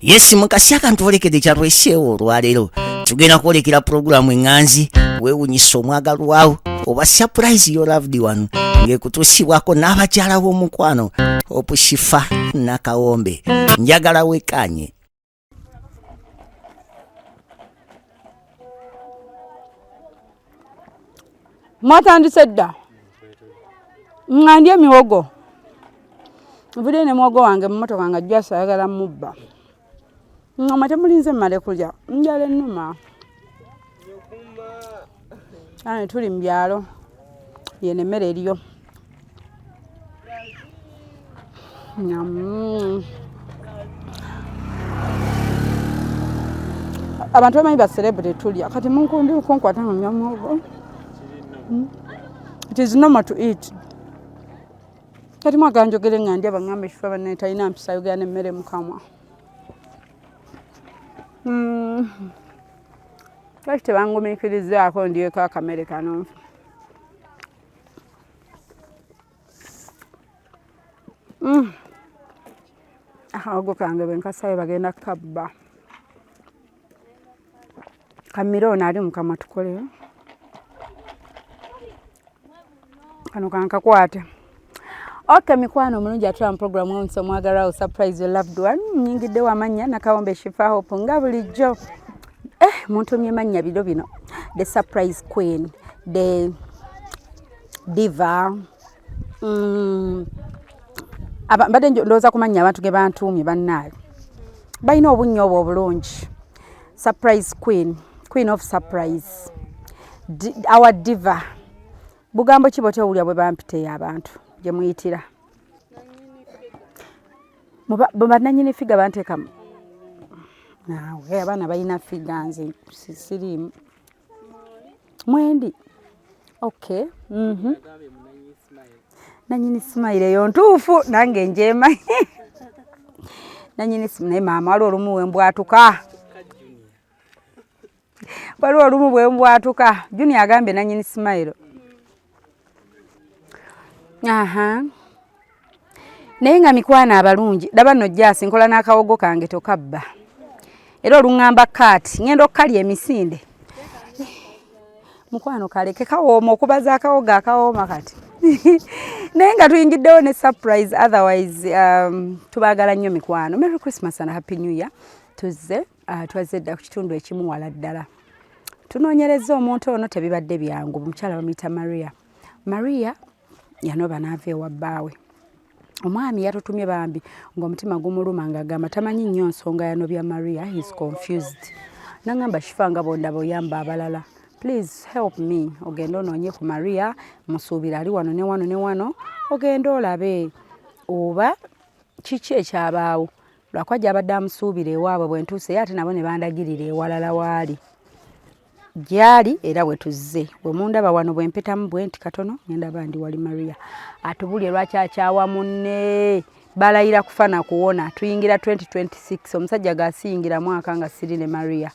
Yes, mukasi akantwolekedde kyatweseewo olwaleero, tugenda kwolekera pulogulaamu eŋŋanzi weewunyisa omwagalwawo oba surprise your loved one, ng'ekutuusibwako n'abakyala b'omukwano Opushifa Nakawombe. Njagala wekanye. Mwatandise dda nga ndya emiwogo. Nvuddeyo ne muwogo wange mu mmotoka nga jwasi ayagala mubba. Nga mwe temulinze mmale kulya, njala ennuma. Ane tuli mu byalo, yeno emmere eriyo. Abantu bamanyi ba celebrity tulya, kati munkundi kunkwata nga nywa muwogo. It is normal to eat. Kati mwagala njogere nga ndya, baŋŋambe Shifa bannaye talina mpisa, ayogera n'emmere mu kamwa. Lwaki tebangumiikirizaako ndyeko akamere kano? Akawogo kange bwe nkasayo bagenda kukabba. Kamire ono ali mukamwa tukole. Kano kankakwate. Okay, mikwano omulungi atula mu program onse omwagalwa surprise your loved one. Nyingiddewo amannya Nakawombe Shifa Hope nga bulijjo. Muntumye mannya biro bino. The surprise queen, the diva. Mbadde ndowooza ku mannya abantu ge bantuumye bannaayo. Balina obunnya obwo obulungi. Surprise queen, queen of surprise. Our diva. Bugambo ki bw'otya owulira bwe bampita eyo abantu gye muyitira? Bwe bannannyini figure banteekamu. Naawe abaana balina figure, nze siriimu. Mwendi. Okay. Nannyini smile eyo ntuufu nange njemanyi. Nannyini naye maama waliwo olumu we mbwatuka. Waliwo olumu bwe mbwatuka. Junior agambye nannyini smile. Aha. Naye nga mikwano abalungi, laba nno jjaasi nkola n'akawogo kange tokabba. Era oluŋŋamba kaati, ŋŋenda okukalya emisinde. Mukwano kaleke kawooma, okubaza akawogo akawooma kati. Naye nga tuyingiddewo ne surprise, otherwise tubaagala nnyo mikwano. Merry Christmas and Happy New Year. Tuzze, twazze dda ku kitundu ekimu wala ddala. Tunoonyerezza omuntu ono, tebibadde byangu. Omukyala bamuyita Maria. Maria yanoba n'ava ewa bbaawe. Omwami yatutumye bambi ng'omutima gumuluma ng'agamba tamanyi nnyo nsonga yanobya Maria, he is confused. N'angamba Shifa nga bw'ondaba oyamba abalala, please help me, ogende onoonye ku Maria, musuubira ali wano ne wano ne wano, ogende olabe oba kiki ekyabaawo. Lwakuba gy'abadde amusuubira ewaabwe, bwe ntuuse ate nabo ne bandagirira ewalala waali. Gyali era bwe tuzze. Bwe mundaba wano bwe mpitamu bwe nti katono, ngenda ba ndi wali Maria. Atubulye lwaki akyawa munne. Balayira kufa na kuwona. Tuyingira 2026, omusajja g'asiyingira mwaka nga siri ne Maria.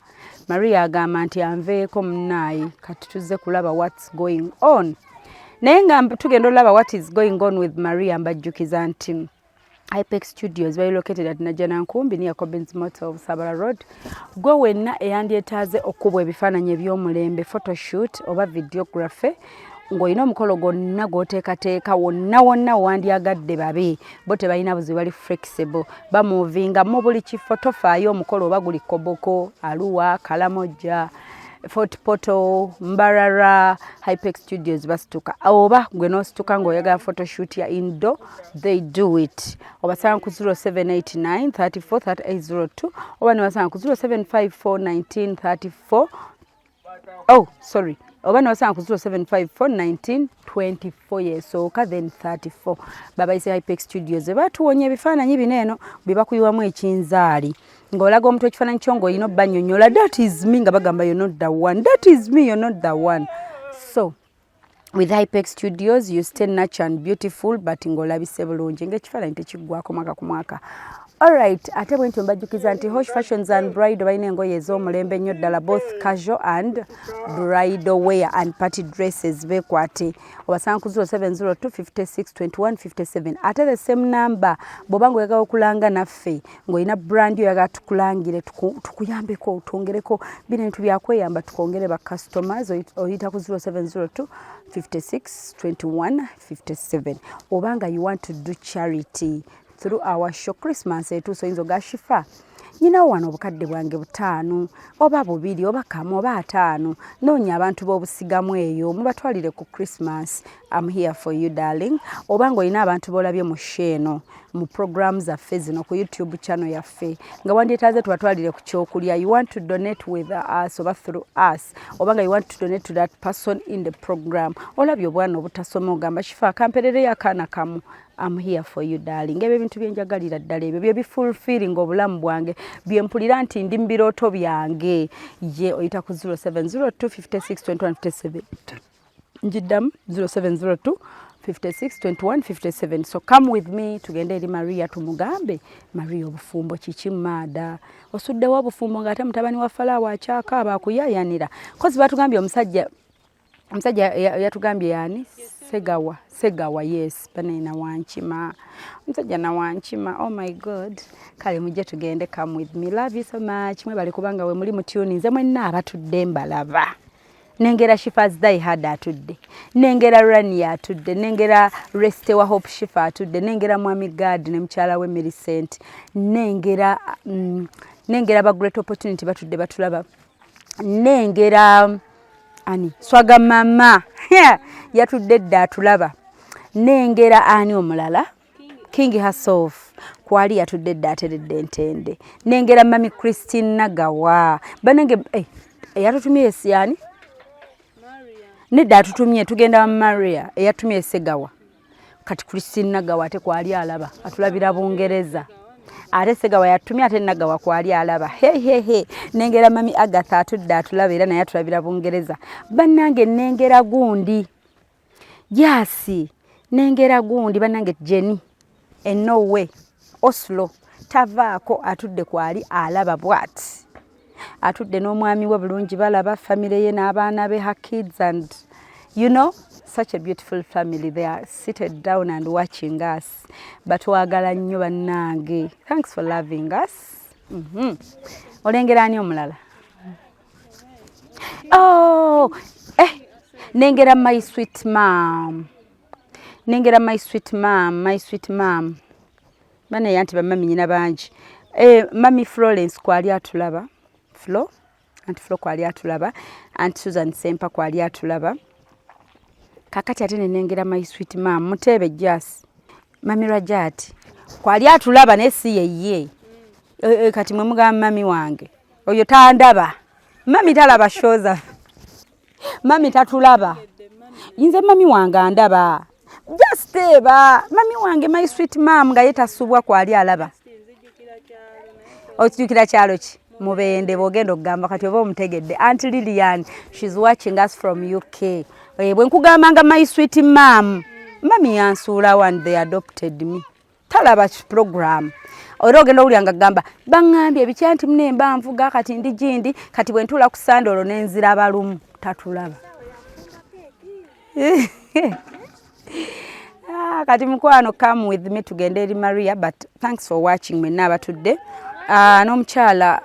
Maria agamba nti anveeko munnaaye. Kati tuzze kulaba what's going on. Naye nga tugenda olaba what is going on with Maria, mbajjukiza nti Hypex Studios bali located at Najjanankumbi near Cobbins Motel, Busabala Road. Gwe wenna eyandyetaaze okukubwa ebifaananyi eby'omulembe, photoshoot oba videography, ng'olina omukolo gwonna gw'oteekateeka wonna wonna wandyagadde babe bo tebalina buzibu, bali flexible, bamuvinga mu buli kifo, tofaayo omukolo oba guli Koboko, Arua, Karamoja, Fort Portal, Mbarara, Hypex Studios basituka. Oba gwe n'osituka ng'oyagala photoshoot ya indoor, they do it. Obasanga ku 0789 34 3802 oba ne basanga ku 0754 19 34, oh sorry, oba ne basanga ku 0754 19 24 yesooka then 34. Babayise Hypex Studios, batuwonya ebifaananyi bino eno bye bakuyiwamu ekinzaali ng'olaga omuntu ekifaananyi kyo ng'olina obbannyonnyola that is me, nga bagamba you're not the one, that is me, you're not the one. So with Hypex Studios you stay natural and beautiful, but ng'olabise bulungi ng'ekifaananyi tekiggwako mwaka ku mwaka. Alright, ate bwe ntyo mbajjukiza nti Hosh Fashions and Bridal balina engoye ez'omulembe ennyo ddala, both casual and bridal wear and party dresses. Beekwate, obasanga ku 0702 56 21 57. Ate the same number bw'oba nga oyagala okulanga naffe, ng'olina brand oyagala tukulangire, tukuyambeko, twongereko bino ebintu byakweyamba, tukwongere ba customers, oyita ku 0702 56 21 57. Oba nga you want to do charity through our show, Christmas etuuse, oyinza oga Shifa nyinawo wano obukadde bwange 5 oba 2 oba 1 oba 50, noonya abantu b'obusigamu eyo mubatwalire ku Christmas, I'm here for you, darling. Oba ng'olina abantu b'olabye mu show eno, mu program zaffe zino ku YouTube channel yaffe, nga wandyetaaze tubatwalire ku kyokulya, you want to donate with us oba through us, oba nga you want to donate to that person in the program, olabye obwana obutasoma, ogamba Shifa kamperereyo akaana kamu, I'm here for you, darling. Ebyo ebintu byenjagalira ddala, ebyo bye bifulfilling obulamu bwange, byempulira nti ndi mu birooto byange. Ye oyita ku 0702 56 21 57. Njiddamu, 0702 56 21 57. So come with me, tugende eri Maria, tumugambe, Maria, obufumbo kiki? Maada osuddewo obufumbo ng'ate mutabani wa Falaawo akyakaaba akuyayanira. Kozi batugambye omusajja yatugambye yani Segawa. Segawa, yes, bane Nawankima, omusajja Nawankima. Oh my God. Kale mujje tugende, come with me. Love you so much. Mwebale kubanga we muli mutuni. Nze mwenna abatudde mbalaba. Nengera Shifas Die Hard atudde, nengera Rani atudde, nengera Reste wa Hope Shifa atudde, nengera Mwami Gad ne mukyala we Millicent, nengera ba Great Opportunity batudde batulaba, nengera ani Swaga Mama yatudde dda atulaba, nengera ani omulala, King herself kwali yatudde dda ateredde entende, nengera Mami Christine Nagawa. Banenge eyatutumye esiyani nedda atutumye, tugenda wa Maria eyatumye Segawa. Kati Christine Nagawa ate kwali alaba, atulabira Bungereza. Ate Segawa yatumye, ate Nagawa kwali alaba. Hehehe. Nengera Mami Agatha atudde atulaba, era naye atulabira Bungereza. Bannange, nengera gundi jasi, nengera gundi, bannange, Jenny enowe Oslo tavaako, atudde kwali alaba bwati, atudde n'omwami we bulungi, balaba famire ye n'abaana be, her kids, and such a beautiful family. They are seated down and watching us. Batwagala nnyo bannange. Thanks for loving us. Olengera ani omulala? Oh, nengera my sweet mom, nengera my sweet mom, my sweet mom. Bane anti bamami nyina bangi. Mami Florence kwali atulaba, Flo, Anti Flo kwali atulaba, Anti Susan Sempa kwali atulaba. Kakati ate nenengera my sweet mom Mutebe Jas, Mami Rajati kwali atulaba, naye si yeye. Kati mwe mugamba mami wange oyo tandaba. Mami talaba shoza, mami tatulaba. Nze mami wange andaba, just eba mami wange, my sweet mom, nga ye tasubwa, kwali alaba. Okijjukira kyalo ki? Mubende. Bwogenda okugamba kati oba omutegedde. Aunt Lilian, she's watching us from UK. Bwe nkugambanga my sweet mom, mami yansuulawo and they adopted me, talaba program. Era ogenda owulira nga gamba baŋŋambye ebikya nti munemba nvuga kati ndi gindi, kati bwe ntuula ku Sande olwo nenziraba lumu, tatulaba. Ah, kati mukwano, come with me, tugende eri Maria. But thanks for watching mwenna abatudde. N'omukyala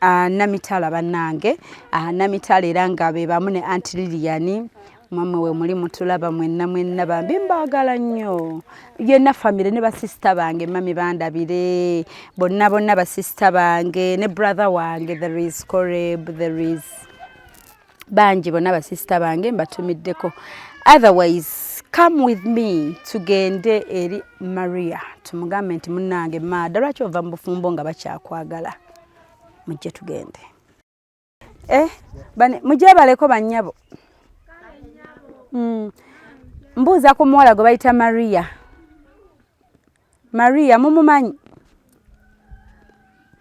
Namitala, bannange, Namitala, era nga be bamu ne Aunt Lilian. Mwamwe we muli mutulaba mwenna mwenna, bambi mbaagala nnyo yenna famire ne basisita bange, mami bandabire bonna bonna, basisita bange ne brother wange. There is Coreb, there is bangi, bonna basisita bange mbatumiddeko. Otherwise, come with me, tugende eri Maria, tumugambe nti munnange maada, lwaki ova mu bufumbo nga bakyakwagala? Mujje tugende. Bane mujje baleko bannyabo. Mbuuza ku muwala gwe bayita Maria. Maria mumumanyi?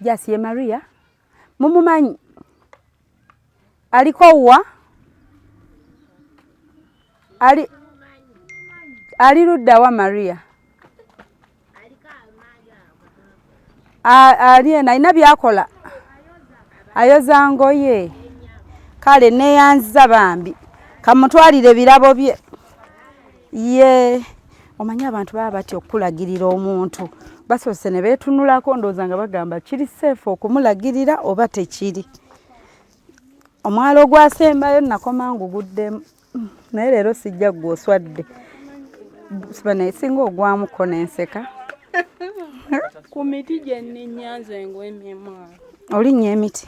Jasi ye Maria mumumanyi? Aliko wa? Ali ludda wa Maria? Ali eno alina byakola, ayoza ngoye. Kale neyanziza bambi, kamutwalire ebirabo bye. Ye omanyi abantu baba batya okukulagirira omuntu, basoose ne beetunulako, ndowooza nga bagamba kiri safe okumulagirira oba tekiri. Omwalo ogwasembayo nakoma nguguddemu, naye leero sijja ggwe oswadde naye singa ogwamuko n'enseka. Ku miti gye nninnya nze ngwemyemwalo. Olinnya emiti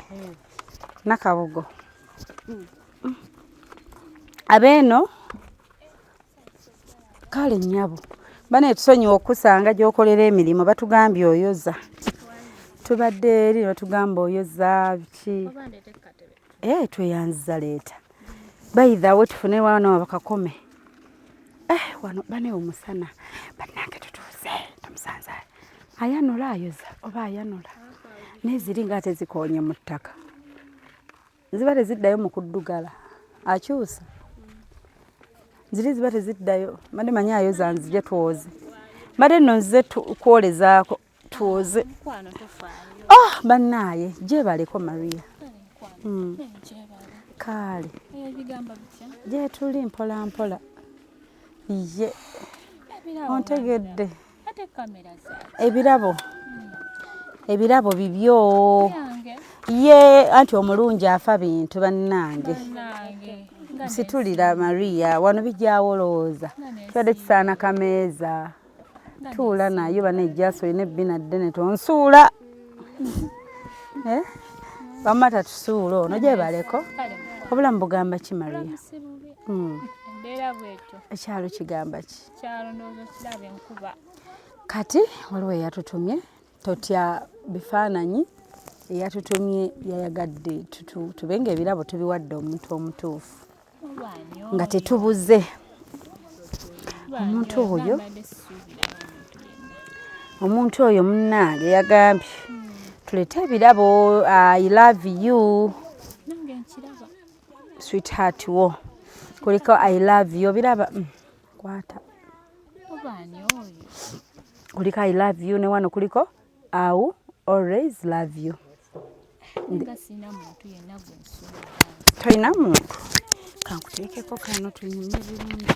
nakabugo abeeno. Kale nnyabo, bane tusonyiwa okusanga gy'okolera emirimu. Batugambye oyoza, tubadde eri batugamba oyoza biki. Eh, tweyanziza, leeta bayithawe tufune wano abakakome. Eh, wano bane omusana bannange, tutuuse tumusanza ayanula, ayoza oba ayanula, naye ziri nga ate zikoonye mu ttaka, ziba teziddayo mu kuddugala. Akyusa ziri ziba teziddayo. Mbadde manyi ayoza, nzije twoze. Mbadde nno nzize kwolezaako twoze. Oh, bannaaye, gyebaleko Maria. Kale gyetuli mpola mpola. Ye ontegedde ebirabo, ebirabo bibyo. Ye anti omulungi afa bintu bannange. Situlira Maria wano, bijjawo olowooza kibadde kisaana kameeza. Tuula nayo bana, ejjaasi olina ebbina ddene, tonsuula. Eh? Wamma tatusuula ono, gyebaleko. Obulamu bugamba ki, Maria? Ekyalo kigamba ki? Kati waliwo eyatutumye, totya bifaananyi. Eyatutumye yayagadde tube nga ebirabo tubiwadde omuntu omutuufu nga tetubuze omuntu oyo. Omuntu oyo munnange yagambye tuleete ebirabo. I love you sweetheart wo, kuliko I love you, biraba. Kwata, kuliko I love you, ne wano kuliko I will always love you. Tolina muntu? Kankuteekeko kano tunyumye bulungi,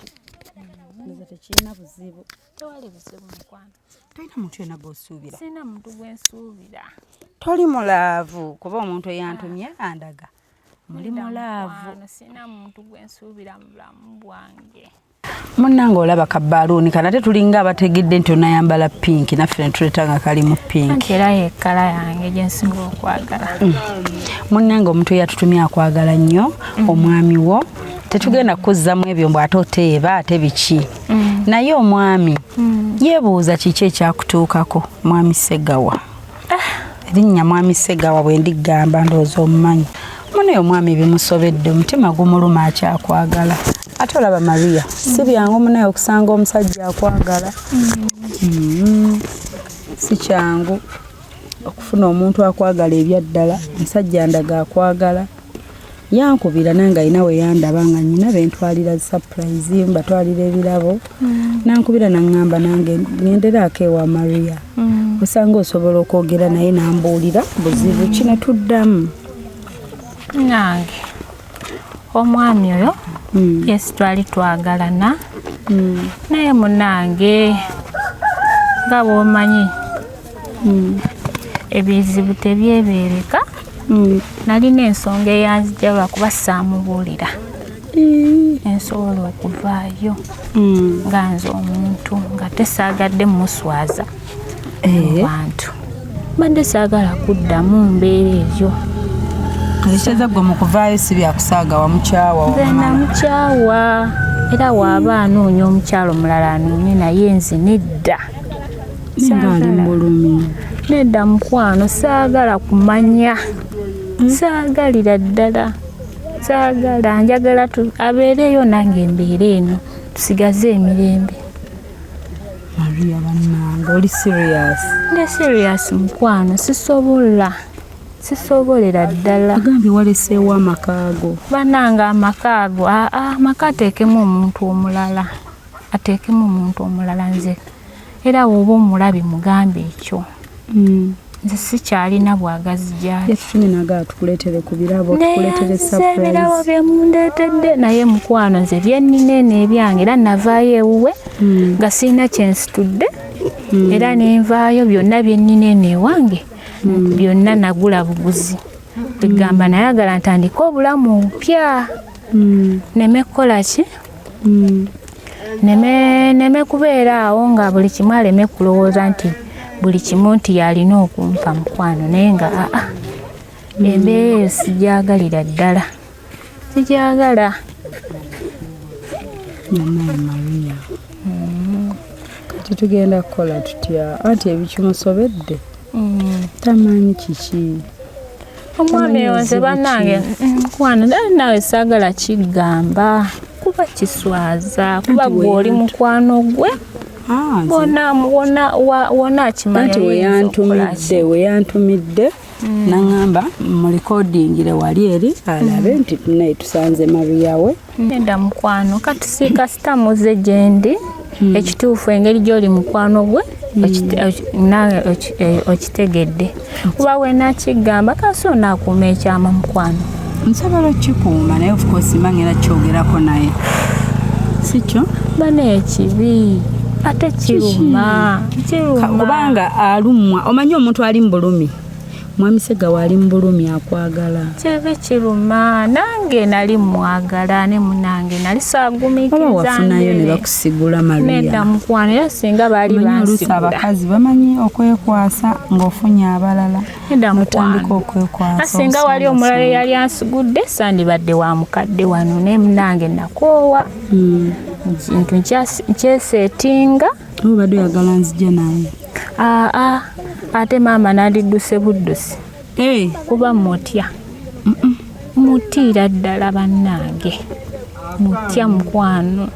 ndoza tekirina buzibu. Tewali buzibu, mukwano. Tolina muntu yenna gw'osuubira? Sirina muntu gwensuubira. Toli mu love? Kuba omuntu eyantumye andaga muli mu love. Sirina muntu gwensuubira mu bulamu bwange. Munnange, olaba kabaluuni kana, ate tulinga abategedde nti onayambala pink, naffe ne tuleeta nga kali mu pink. Anti era ye color yange gyensinga okwagala. Munnange, omuntu eyatutumye akwagala nnyo, omwami wo. Tetugenda kuzzamu ebyo mbw ate oteeba ate biki, naye omwami yeebuuza kiki ekyakutuukako. Mwami Segawa, erinnya mwami Segawa bwe ndigamba ndowooza omumanyi. Munaye omwami bimusobedde, omutima gumuluma, akyakwagala. Ate olaba Maria, si byangu munaye okusanga omusajja akwagala. Si kyangu okufuna omuntu akwagala ebyaddala. Omusajja ndaga akwagala. Yankubira nange, alina we yandaba nga nyina bentwalira surprise, mbatwalira ebirabo. Nankubira naŋŋamba nange ŋŋenderaako ewa Maria, osanga osobola okwogera naye, nambuulira buzibu ki, ne tuddamu. Nange omwami oyo, yes, twali twagalana, naye munange nga bw'omanyi ebizibu tebyebeereka. Nalina ensonga eyanzija lwakuba saamubuulira, ensobola okuvaayo nga nze omuntu nga tesaagadde muswaza mu bantu. Mbadde saagala kuddamu mbeera eyo. Ekitegeeza gwe mu kuvaayo si byakusaaga, wamukyawa? Nze wamumala. Namukyawa, era waaba anoonya omukyalo omulala anoonye, naye nze nedda. Nga ali mu bulumi. Nedda mukwano, saagala kumanya, saagalira ddala, saagala. Njagala abeereyo nange mbeere eno, tusigaze emirembe. Maria bannange, oli serious? Ndi serious mukwano, sisobola, sisobolera ddala. Agambye waleseewo amakaago. Bannange, amaka ago, aa, amaka ateekemu omuntu omulala, ateekemu omuntu omulala. Nze era woba omulabi mugambe ekyo. Nze sikyalina bwagazi gyali. Yatutumye nagala tukuleetere ku birabo, tukuleetere Naye ebirabo surprise. Byemundeetedde, naye mukwano, nze byennina eno ebyange, era navaayo ewuwe nga sirina kyensitudde, era nenvaayo byonna byennina eno ewange byonna nagula buguzi. Egamba nayagala ntandike obulamu obupya, neme kukola ki, neme kubeera awo nga buli kimu aleme kulowooza nti buli kimu nti yalina okumpa, mukwano. Naye nga aa, embeera eyo sijagalira ddala, sijagala. Nanaye Maria, kati tugenda kukola tutya? Anti ebikimusobedde tamanyi kiki. Omwami Tamanyi oyo nze buzibu. Bannange, mukwano, naye naawe saagala kigamba kuba kiswaza, kuba Anti gwe oli mukwano gwe. Ah, Wona wona wona akimanya. Anti Yinza okukola ki? Weyantumidde naŋŋamba mulikodingire wali eri alabe nti naye tusanze Maria we. Nedda mukwano, kati si kasita muze gyendi. Ekituufu, engeri gy'oli mukwano gwe, naawe okitegedde, kuba wenakigamba kasi onaakuuma ekyama, mukwano. Nsobola okukikuuma, naye of course mba ngenda kyogerako naye, si kyo? Bana, ekibi ate kiruma, kiruma. Kubanga alumwa, omanyi omuntu ali mu bulumi, mwami Segawa ali mu bulumi, akwagala. Kibi kiruma. Nange nali mwagala, ne munange nali Oba saagumiikiriza. Wafunayo ne Ndere. bakusigula, Maria. Nedda mukwano, era singa baali Omanyi oluusi bansigula. Abakazi bamanyi okwekwasa ng'ofunye abalala, Nedda notandika mukwano, okwekwasa. Singa wali omulala eyali ansigudde, sandibadde wa mukadde wano, naye munange nakoowa kintu nkyeseetinga. Oba obadde oyagala nzije naye? Aa, ate maama nandidduse buddusi. Kuba mutya, mutiira ddala bannange, mutya mukwano,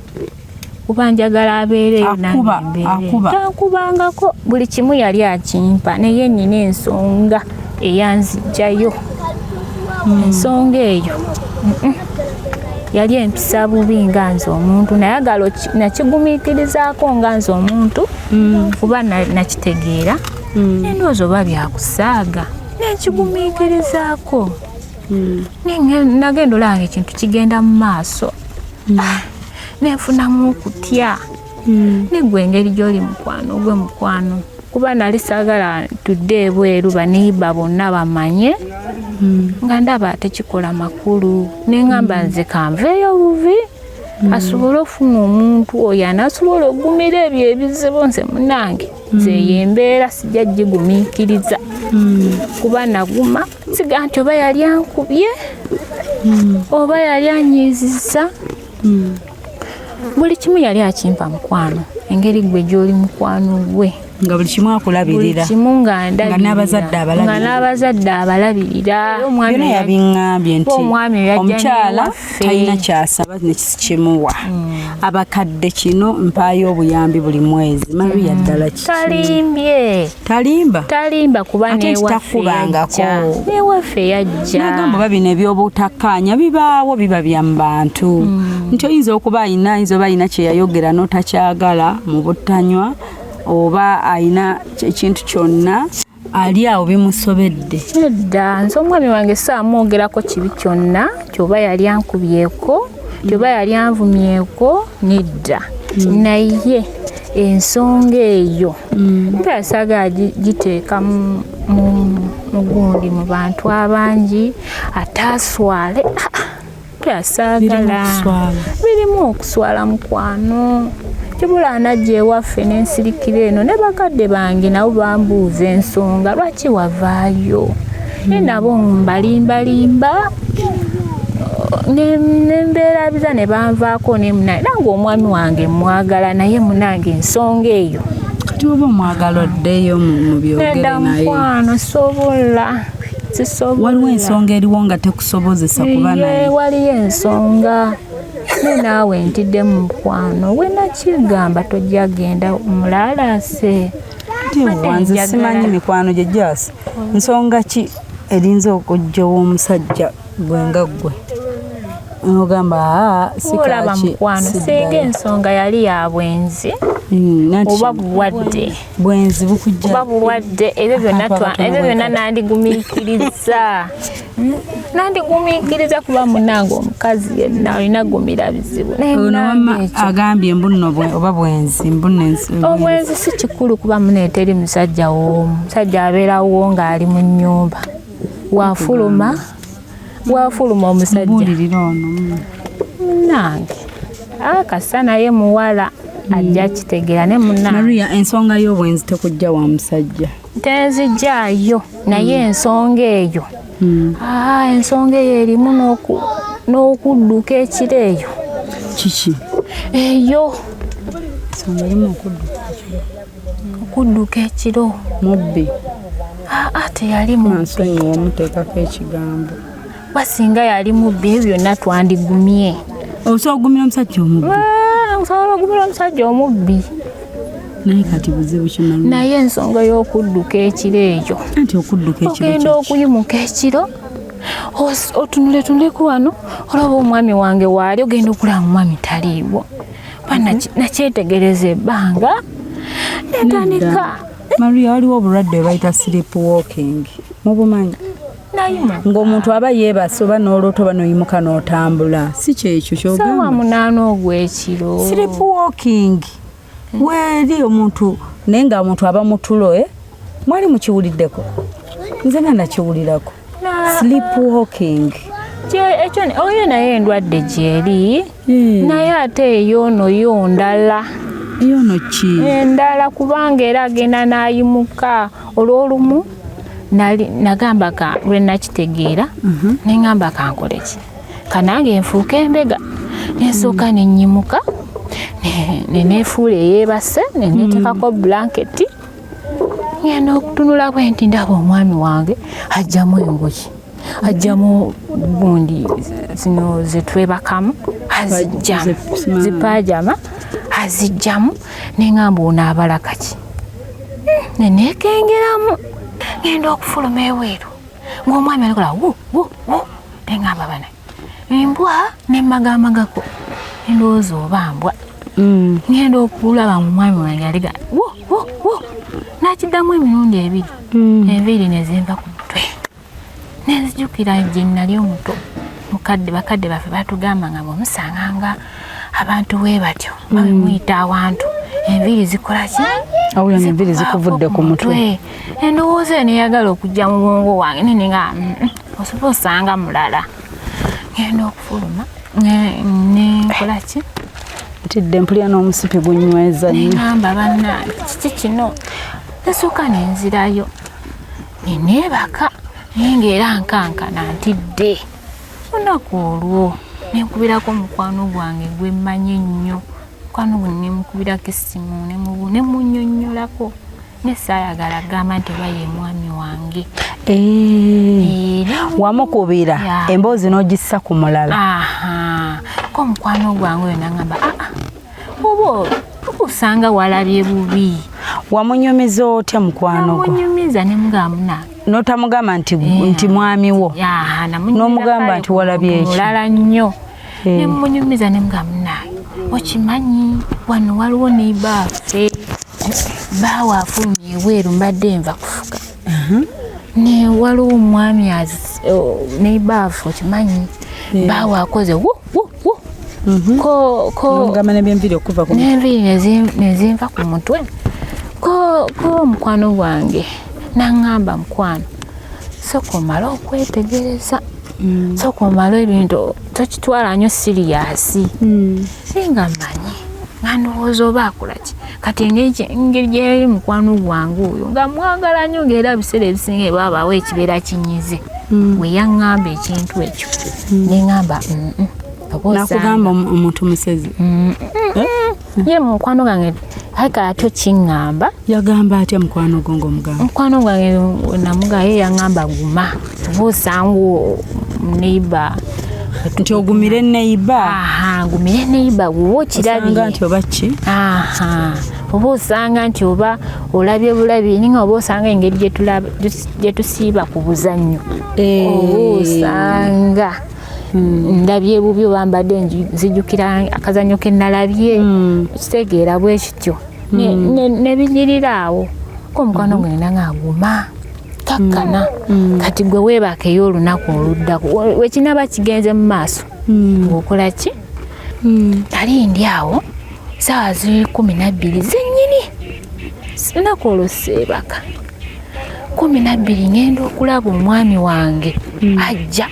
kuba njagala abeereyo nange Akuba, mbeere. Akuba. Tankubangako, buli kimu yali akimpa, naye nina ensonga eyanzijjayo. Ensonga eyo yali empisa bubi nga nze omuntu, nayagala nakigumiikirizaako nga nze omuntu, kuba nakitegeera nendowooza oba byakusaaga, nenkigumiikirizaako. Nagenda olaba ekintu kigenda mu maaso. Ah, nenfunamu okutya. Negwe engeri gy'oli mukwano gwe, mukwano, kuba nali saagala tudde ebweru baniiba bonna bamanye nga ndaba tekikola makulu, neŋŋamba nze kanveeyo buvi asobole okufuna omuntu oyo anaasobola okugumira ebyo ebizibu. Nze munange, nze eyo embeera sijja gigumiikiriza, kuba naguma siga nti oba yali ankubye oba yali anyiizizza, buli kimu yali akimpa, mukwano, engeri gwe gy'oli mukwano gwe. Nga buli kimu Buli akulabirira. kimu nga ndabirira. Nga n'abazadde abalabirira. Nga n'abazadde abalabirira. Omwami Byonna yabiŋŋambye nti Omwami oyo yajja omukyala n'ewaffe. Talina kyasaba nekimuwa abakadde, kino mpaayo obuyambi buli mwezi. Maria, ddala kiki? Talimbye. Talimba. Talimba, kuba Ate nti n'ewaffe takubangako. yajja, n'ewaffe yajja. Nagamba oba bino ebyobutakkaanya bibaawo, biba bya mu bantu, nti oyinza okuba ayina, ayinza oba ayina kyeyayogera n'otakyagala mu butanywa, oba ayina ekintu kyonna ali awo bimusobedde. Nedda, nze omwami wange saamwogerako kibi kyonna, kyoba yali ankubyeko, kyoba yali anvumyeko, nedda. Naye ensonga eyo mpa saagala giteeka mu gundi mu bantu abangi ate aswale. Ah, ah, saagala. Okuswala. Birimu okuswala, mukwano. Kibula anajja ewaffe n'ensirikira eno, ne bakadde bange nabo bambuuza ensonga lwaki wavaayo, naye nabo mbalimbalimba nembeerabiza ne banvaako. Ne munange, nange omwami wange mwagala, naye munange ensonga eyo. Kati oba omwagala oddeyo mu byogere Nedda naye. Mukwano, sobola, sisobola. Waliwo ensonga eriwo nga tekusobozesa kuba Ye, naye. Waliyo ensonga, ne naawe ntiddemu, mukwano, wenakigamba tojja genda mulaalase. Nti nze simanyi mikwano gye jasi, nsonga ki erinza okujja ow'omusajja gwe nga ggwe? Ogamba olaba mukwano, singa ensonga yali ya bwenzi oba bulwadde, bwenzi bukujja oba bulwadde, ebyo byonna nandigumiikiriza. Nandigumiikiriza kuba munange omukazi yenna olina gumira bizibu. Agambye mbuno oba bwenzi, mbuno obwenzi si kikulu kuba mune teri musajja w'omu. Musajja abeerawo ng'ali mu nnyumba, wafuluma wafuluma omusajja munange akasa naye muwala ajja kitegeera ne munange. Maria, ensonga y'obwenzi tekujja wa musajja, tenzijjaayo naye ensonga eyo ensonga eyo erimu n'okudduka ekiro eyo. Kiki eyo? Ensonga erimu okudduka ekiro. Mubbi teyali mubbi. Nsonyiwa omuteekako ekigambo. Basinga yali mubbi, ebyo byonna twandigumye. Osobola okugumira omusajja omubbi? Osobola okugumira omusajja omubbi. Naye kati buzibu kimanyi. Naye ensonga y'okudduka ekiro eyo. Anti okudduka ekiro. Ogenda okuyimuka ekiro, otunuletunuleko wano, olaba omwami wange waali, ogenda okulaba omwami taliiwo. Nakyetegereza ebbanga netandika. Maria, waliwo obulwadde bwe bayita sleep walking, mubumanyi? Ng'omuntu aba yeebase oba n'oloota oba n'oyimuka n'otambula, si kyekyo ky'ogamba? Ssaawa 8 ogw'ekiro. Sleep walking weeri omuntu, naye nga omuntu aba mutulo, mwali mukiwuliddeko? Nze nga nakiwulirako. Sleep walking ekyo oyo naye endwadde gyeri, naye ate eyo yo ndala. Eyono ki? Endala, kubanga era agenda n'ayimuka. Olw'olumu nagamba lwe nakitegeera, ne ŋŋamba kankole ki, kanange nfuuke embega. Nensooka ne nnyimuka, ne neefuula eyeebase, ne neeteekako blanketi, ngenda okutunula bwe nti ndaba omwami wange ajjamu engoye, ajjamu gundi zino zetwebakamu, azijjamu zipajama, azijjamu. Neŋŋamba ono abala kaki, neneekengeramu, ngenda okufuluma ebweru ng'omwami alikola wu wu wu. Neŋŋamba bana embwa, nemagamagako endowooza oba mbwa. Ngenda okulaba omwami wange aliga wo wo wo, nakiddamu emirundi ebiri, enviiri nezinva ku mutwe. Nenzijukira gye nali omuto, mukadde bakadde baffe batugamba nga bwemusanganga abantu bwe batyo bamuyita awantu enviiri zikola ki? Awulira enviiri zikuvudde ku mutwe. Endowooza eyo neyagala okujja mu bwongo wange, nene nga osobola osanga mulala. Ngenda okufuluma nenkola ki? Ntidde mpulira n'omusipi gunyweza nnyo. Neŋŋamba bannange kiki kino? Nesooka nenzirayo neneebaka, naye ng'era nkankana ntidde. Olunaku olwo nenkubirako mukwano gwange gwe mmanyi ennyo, mukwano gwe nemukubirako essimu, nemunnyonnyolako, ne saayagala gamba nti oba ye mwami wange. Wamukubira emboozi n'ogissa ku mulala? Ko mukwano gwange oyo nangamba oba osanga walabye bubi. Wamunyumiza otya mukwano gwo? Namunyumiza nemugamba munange. N'otamugamba nti mwami wo? N'omugamba nti walabye eki? Mulala nnyo. Nemunyumiza nemugamba munange, okimanyi wano waliwo neibaaffe baawe afulumye ebweru, mbadde nva kufuka, ne waliwo omwami neibaaffe, okimanyi baawe akoze wo wo wo N'omugamba n'ebyenviiri okuva ku mutwe. N'enviiri nezinva ku mutwe. Ko mukwano gwange naŋŋamba, mukwano sooka omale okwetegereza, sooka omale ebintu tokitwala nnyo serious. Naye nga mmanyi nga ndowooza oba akola ki. Kati engeri gyeri mukwano gwange oyo nga mwagala nnyo, ng'era biseera ebisinga ebwabaawo ekibeera kinyize, bwe yaŋŋamba ekintu ekyo neŋŋamba Nakugamba omuntu musezi. Ye mukwano gwange aka atyo kiŋŋamba. Yagamba atya mukwano gwo ng'omugamba? Mukwano gwange namuga ye yaŋŋamba guma, oba osanga neighbor. Nti ogumire neighbor? Gumire neighbor woba okirabye. Osanga nti oba ki? Oba osanga nti oba olabye bulabi, ninga oba osanga engeri gye tusiiba ku buzannyo, oba osanga. Ndabye bubi oba mbadde nzijukira akazannyo ke nalabye. Kitegeera bwe kityo ne binyirira awo ko omukwano gwe nina ng'aguma kakkana. Kati gwe weebakeyo olunaku oluddako wekinaba kigenze mu maaso ng'okola ki? Ali ndi awo saawa ziri 12 zennyini, lunaku olwo seebaka 12, ngenda okulaba omwami wange ajja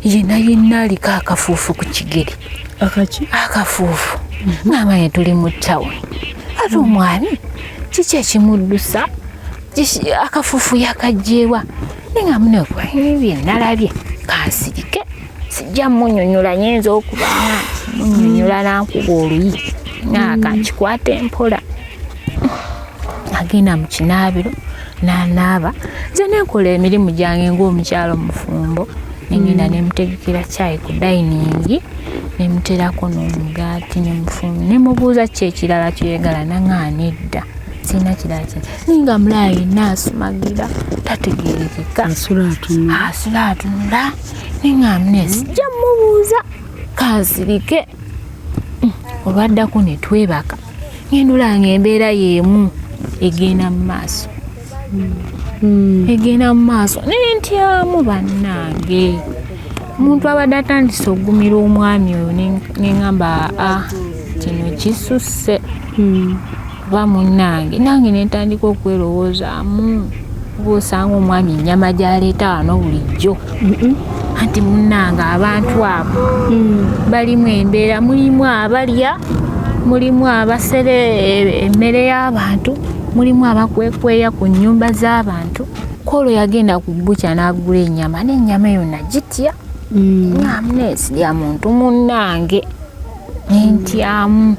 yenna yenna aliko akafuufu ku kigere. Akaki? Akafuufu. Ng'amanye tuli mu tawuni, ate omwami kiki ekimuddusa? Akafuufu yakajjeewa? Naye nga munekwa bye nalabye kansirike, sijja munyonyola, nyinza okuba nga munyonyola nankuba oluyi, nga kankikwata empola. Agenda mu kinaabiro n'anaaba, nze nenkola emirimu gyange ng'omukyalo omufumbo, nengenda nemutegekera caayi ku dining, nemuterako n'omugaati, nemufumbi, nemubuuza ki ekirala kyoyagala, naŋaa nedda, sirina kirala kye. Naye nga mulala yenna asumagira, tategerekeka. Asula atunula. Asula atunula, neŋŋamba ne sijja mubuuza, kansirike. Olwaddako ne twebaka, ngenda olanga embeera y'emu egenda mu maaso, egenda mu maaso, nentyamu bannange. Omuntu abadde atandise okugumira omwami oyo, neŋŋamba aa kino kisusse. Kuba munnange nange nentandika okwerowoozaamu, oba osanga omwami ennyama gy'aleeta wano bulijjo, anti munnange abantu abo balimu embeera, mulimu abalya, mulimu abasere emmere y'abantu, mulimu abakwekweya ku nnyumba z'abantu. Kwolwo yagenda ku bukya n'agula ennyama, n'ennyama eyo nagitya, nga muneesirya muntu munnange, nentyamu.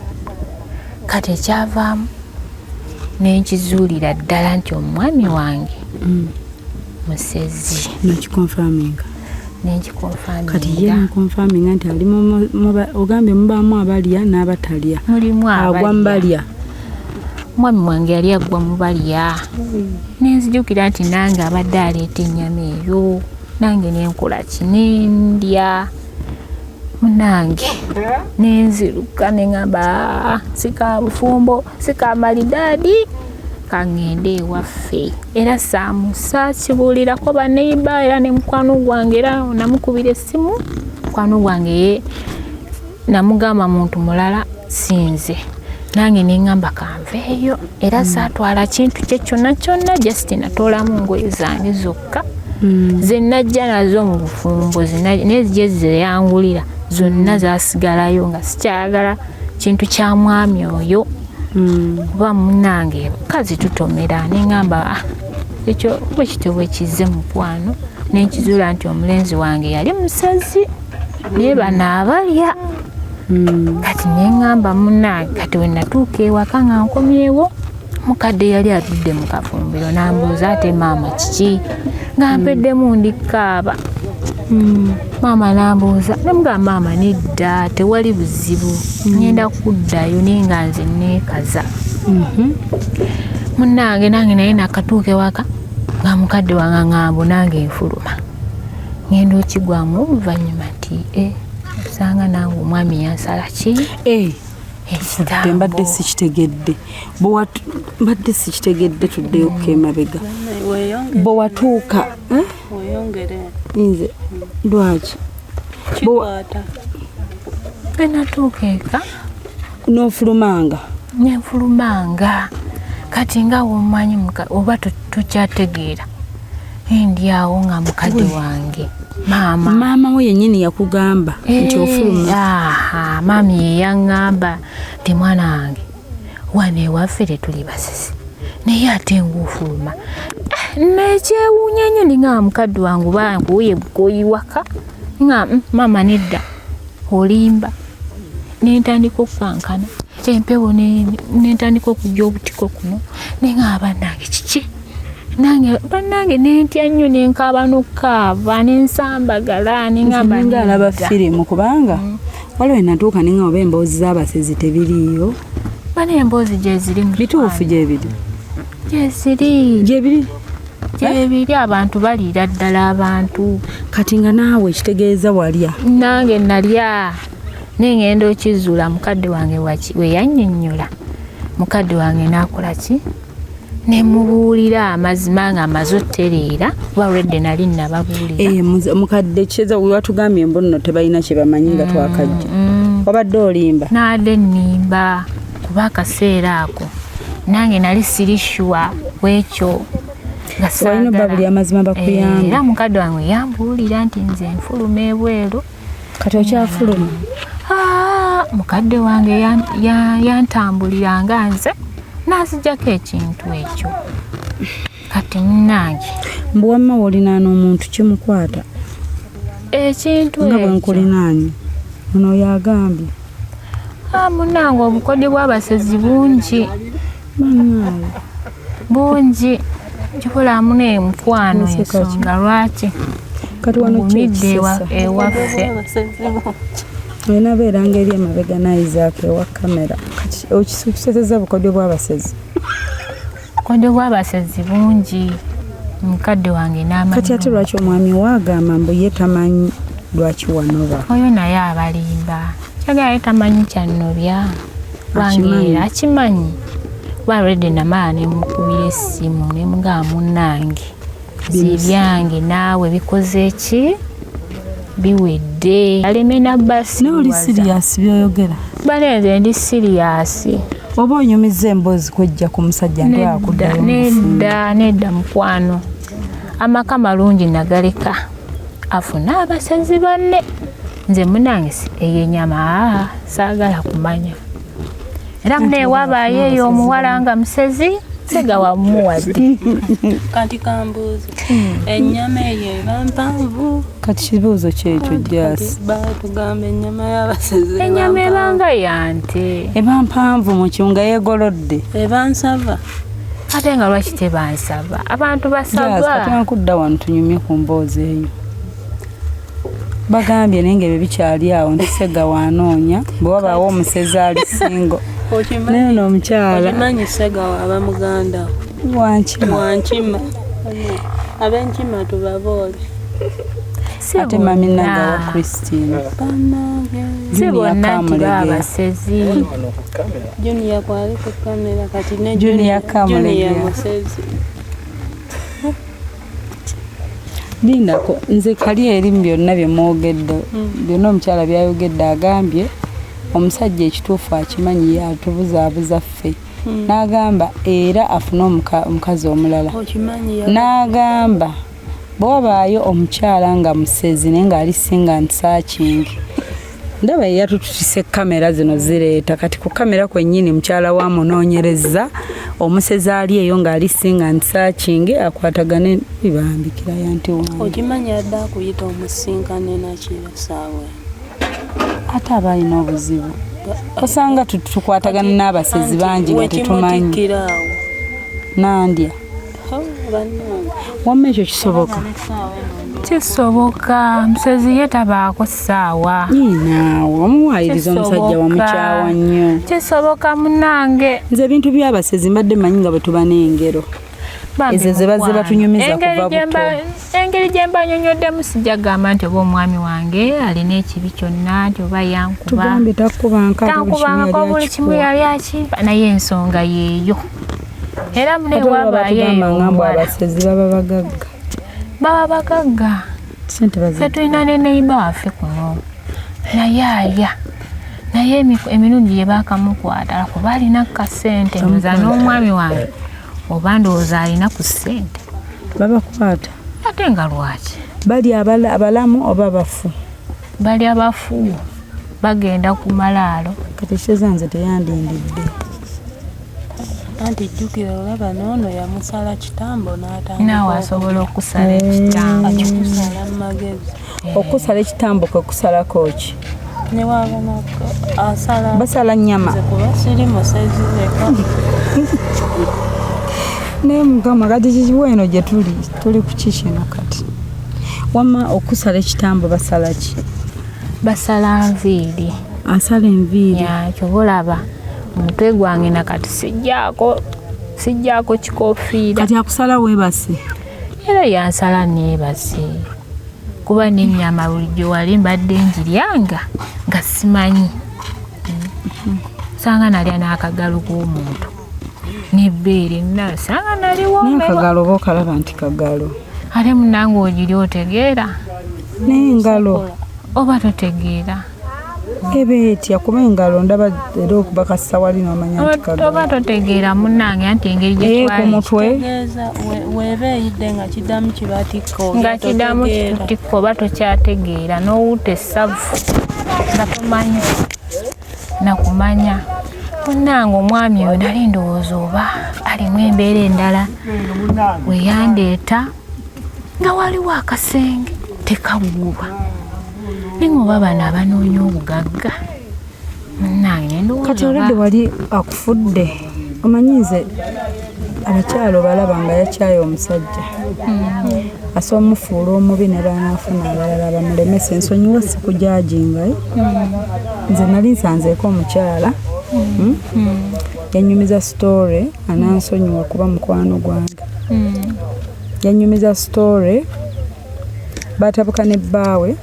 Kati ekyavaamu nenkizuulira ddala nti omwami wange musezi. Nakiconfirminga? Nenkiconfirminga. Kati ye muconfirminga nti ali ogambye mubaamu abalya n'abatalya? Mulimu Agwa abalya. Mubalya? Omwami wange yali agwa mu balya. Nenzijukira nti nange abadde aleeta ennyama eyo, nange nenkola ki? Nendya munange, nenziruka, neŋamba "Ah, sika bufumbo, sika malidaadi, kaŋŋende ewaffe." Era saamusa kibuulirako baneiba, era ne mukwano gwange, era namukubira essimu mukwano gwange ye namugamba muntu mulala sinze. Nange neŋŋamba kanveeyo, era saatwala kintu kye kyonna kyonna, just natoolamu ngoye zange zokka ze najja nazo mu bufumbo, naye gye zeyangulira zonna zasigalayo, nga sikyayagala kintu kya mwami oyo, kuba munange kazi tutomera. Neŋŋamba "Ah, ekyo bwe kityo bwe kizze mukwano." Nenkizuula nti omulenzi wange yali musazi, naye bano abalya. Kati neŋŋamba munange, kati we natuuka ewaka nga nkomyewo, mukadde yali atudde mu kafumbiro, nambuuza, "Ate maama kiki?" Nga mpeddemu, ndi kaaba. Maama nambuuza, nemugamba, "Maama nedda, tewali buzibu, ngenda kuddayo." Naye nga nze neekaza munange. Nange naye nakatuuka ewaka nga mukadde wange aŋŋambo nange nfuluma, ngenda okigwamu oluvannyuma nti e osanga nange omwami yansala ki? Fudde mbadde sikitegedde. Mbadde sikitegedde, tuddeyokko emabega. Bwe watuuka, eh? Weyongere. Nze lwaki? Kikwata. Bwe natuuka eka N'ofulumanga? Nenfulumanga. Kati nga womanyi oba tokyategeera, ndi awo nga mukadde wange maama. Maama we yennyini yakugamba nti ofuluma? Aha, maami ye yaŋŋamba nti, "Mwana wange, wano ewaffe tetuli basisi, naye ate ngaofuluma." Nekyewuunya nnyo, ninga mukadde wange oba nkuuye bukoyiwaka nga maama nedda, olimba." Nentandika okukankana empewo, nentandika okujja obutiko kuno, nenga bannange kiki nange bannange, nentya nnyo, nenkaaba n'okukaaba, nensambagala, nengamba Nze alaba nedda. Firimu, kubanga waliwo enatuuka nenga oba emboozi z'abasezi tebiriiyo. Bana emboozi gyeziri mu Bituufu gyebiri? Gyeziri. Gyebiri. Gyebiri, abantu baliira ddala abantu. Kati nga naawe ekitegeeza walya? Nange nalya, nengenda okizuula mukadde wange we yannyonnyola. Mukadde wange n'akola ki, nemubuulira amazima nga amaze otereera, kuba lwedde nali nababuulira. Eh, mukadde kyeza watugambye mbu nno tebalina kye bamanyi nga twakajja. Wabadde olimba? Naadde nnimba, kuba akaseera ako nange nali siri sure wekyo nga Walina saagala. obba buli amazima bakuyambe. Eh, era mukadde wange yambuulira nti nze nfuluma ebweru. Kati okyafuluma? Ah, mukadde wange yantambulira nga nze nazijjako ekintu ekyo. Kati munnange, Mbu wamma wolinaana omuntu kimukwata ekintu nga bwe ekyo nkulinaanye ono yagambye. Ah, munnange, obukodyo bw'abasezi bungi. Bannange. Bungi kikolamu n'emukwano. Nseka ki? Ensonga lwaki Kati wano ki ngumidde ekisesa? ewaffe. Olina beera ngeri emabega nayizaako ewa kamera. Kati okiseseza bukodyo bw'abasezi? Obukodyo bw'abasezi bungi, mukadde wange n'amanyi. Kati ate lwaki omwami waagamba mbu ye tamanyi lwaki wanoba? Oyo naye abalimba, kyagala ye tamanyi kyannobya wange. Akimanyi. Era akimanyi, kuba already namala nemukubira essimu nemugamba, munnange, nze ebyange naawe bikoze ki, biwedde, aleme nabbasi. Naye oli serious byoyogera? Banenze ndi serious. Oba onyumiza emboozi kwejja ku musajja nti Nedda. akuddayo mufumbo? Nedda, nedda mukwano, amaka malungi nagaleka afune abasezi banne. Nze munange eyo enyama saagala kumanya. Era mune wabaayo eyo omuwala nga musezi, sega wamuwadde. Kati kambuuzi, ennyama eyo eba mpanvu? Kati kibuuzo kyekyo jasi. Batugamba ennyama y'abasezi eba Enyama mpanvu. ebanga yante. Eba mpanvu mu nga yeegolodde. Eba nsava? Ate nga lwaki tebansaba? Abantu Jasi, basaba. kati nkudda wano tunyumye ku mboozi eyo. Bagambye naye nga ebyo bikyali awo nti sega wanoonya bwe wabaawo omusezi ali single. Naye ono omukyala Okimanyi segawa aba muganda wo? Wankima. Wankima, ab'enkima tubaboole. Si Ate mami bonna. Nagawa Christine. Bannange. Si Junior bonna nti Kamulegera. baabasezi. Junior kwali ku kamera kati ne Junior Kamulegera. Junior musezi. Lindako, nze kali eri mu byonna bye mwogedde, byonna omukyala byayogedde, agambye omusajja ekituufu akimanyi, ye atubuzaabuza ffe, n'agamba era afune omukazi omulala. Okimanyi N'agamba bwe wabaayo omukyala nga musezi naye ng'ali single and searching. Ndaba ye yatututise kamera zino zireeta kati ku kamera kwennyini mukyala wa munoonyereza omusezi ali eyo ng'ali single and searching akwatagane bibambikirayo nti wange. Okimanyi adde akuyita omusinkane nakiro saawa. Ate aba alina obuzibu, osanga tukwatagana n'abasezi bangi nga tetumanyi. Wekimutikkira awo. Nandya. Oh, bannange. Wamma ekyo kisoboka? Kisoboka, musezi ye tabaako ssaawa. Naawe omuwaayiriza omusajja wamukyawa nnyo. Kisoboka munange. Nze ebintu by'abasezi mbadde manyi nga bwe tuba n'engero Bambi ezo ze bazze mukwano. batunyumiza Engeri kuva gye buto. Engeri gye mbanyonyoddemu, sijja kugamba nti oba omwami wange alina ekibi kyonna, nti oba yankuba. Tugambye takubanka ate buli kimu. Tankubangako, Yali buli kimu akikuwa. yali akimpa, naye ensonga yeeyo. Era mune Ate olwo wabaayo eyo batugamba nga mbu omuwala abasezi baba bagagga. Baba bagagga. Sente Ffe bazi. tulina ne neighbour waffe kuno, naye alya, naye emirundi gye baakamukwata kuba alina kasente, ndowooza n'omwami wange oba ndowooza alina ku ssente. Babakwata. Ate nga lwaki? Bali abalamu oba bafu? Bali abafu, bagenda ku malaalo. Kati ekitegeeza nze teyandindidde. Anti jjukira olaba n'ono yamusala kitambo n'atandika. Naawe asobola okusala ekitambo. Akikusala mu magezi. Okusala ekitambo kwe kusalako ki? Ne waba asala. Basala nnyama? Nze kuba siri musezi leka. Naye mukama, kati kikiwa eno gye tuli, tuli ku ki kino kati? Wamma okusala ekitambo basala ki? Basala nviiri. Asala enviiri. Ya, kyoba olaba omutwe gwange nakati sijjaako kikofiira. Kati akusala weebase? Era yansala neebase kuba n'ennyama bulijjo wali mbadde ngiryanga nga simanyi. Sanga nalya n'akagalo k'omuntu n'ebbeere nasanga naliwoomerwa. N'akagalo oba okalaba nti kagalo. Ate munnange ogirya otegeera? N'engalo. Oba totegeera? Eba etya kuba engalo ndaba era okuba kassa wali n'omanya nti kagalo. Oba totegeera munnange anti engeri gye Eh, ku twali. mutwe. Kitegeeza weeba eyidde nga kiddamu kibatikka oba Nga kiddamu totegeera. kitutikka oba tokyategeera n'owuta essavu nga tomanyi nakumanya. Munnange omwami oyo nali ndowooza oba alimu embeera endala we yandeeta nga waliwo akasenge tekaggulwa. Naye oba bano abanoonya obugagga munnange ne ndowooza Kati oba olwedde wali akufudde omanyi nze abakyala obalaba nga yakyaye omusajja asobola omufuula omubi ne banaafuna abalala bamulemesa. Ensonyiwa sikujajinga. Nze nali nsanzeeko omukyala yanyumiza story, anansonyiwa kuba mukwano gwange. Yanyumiza story, batabuka ne bbaawe.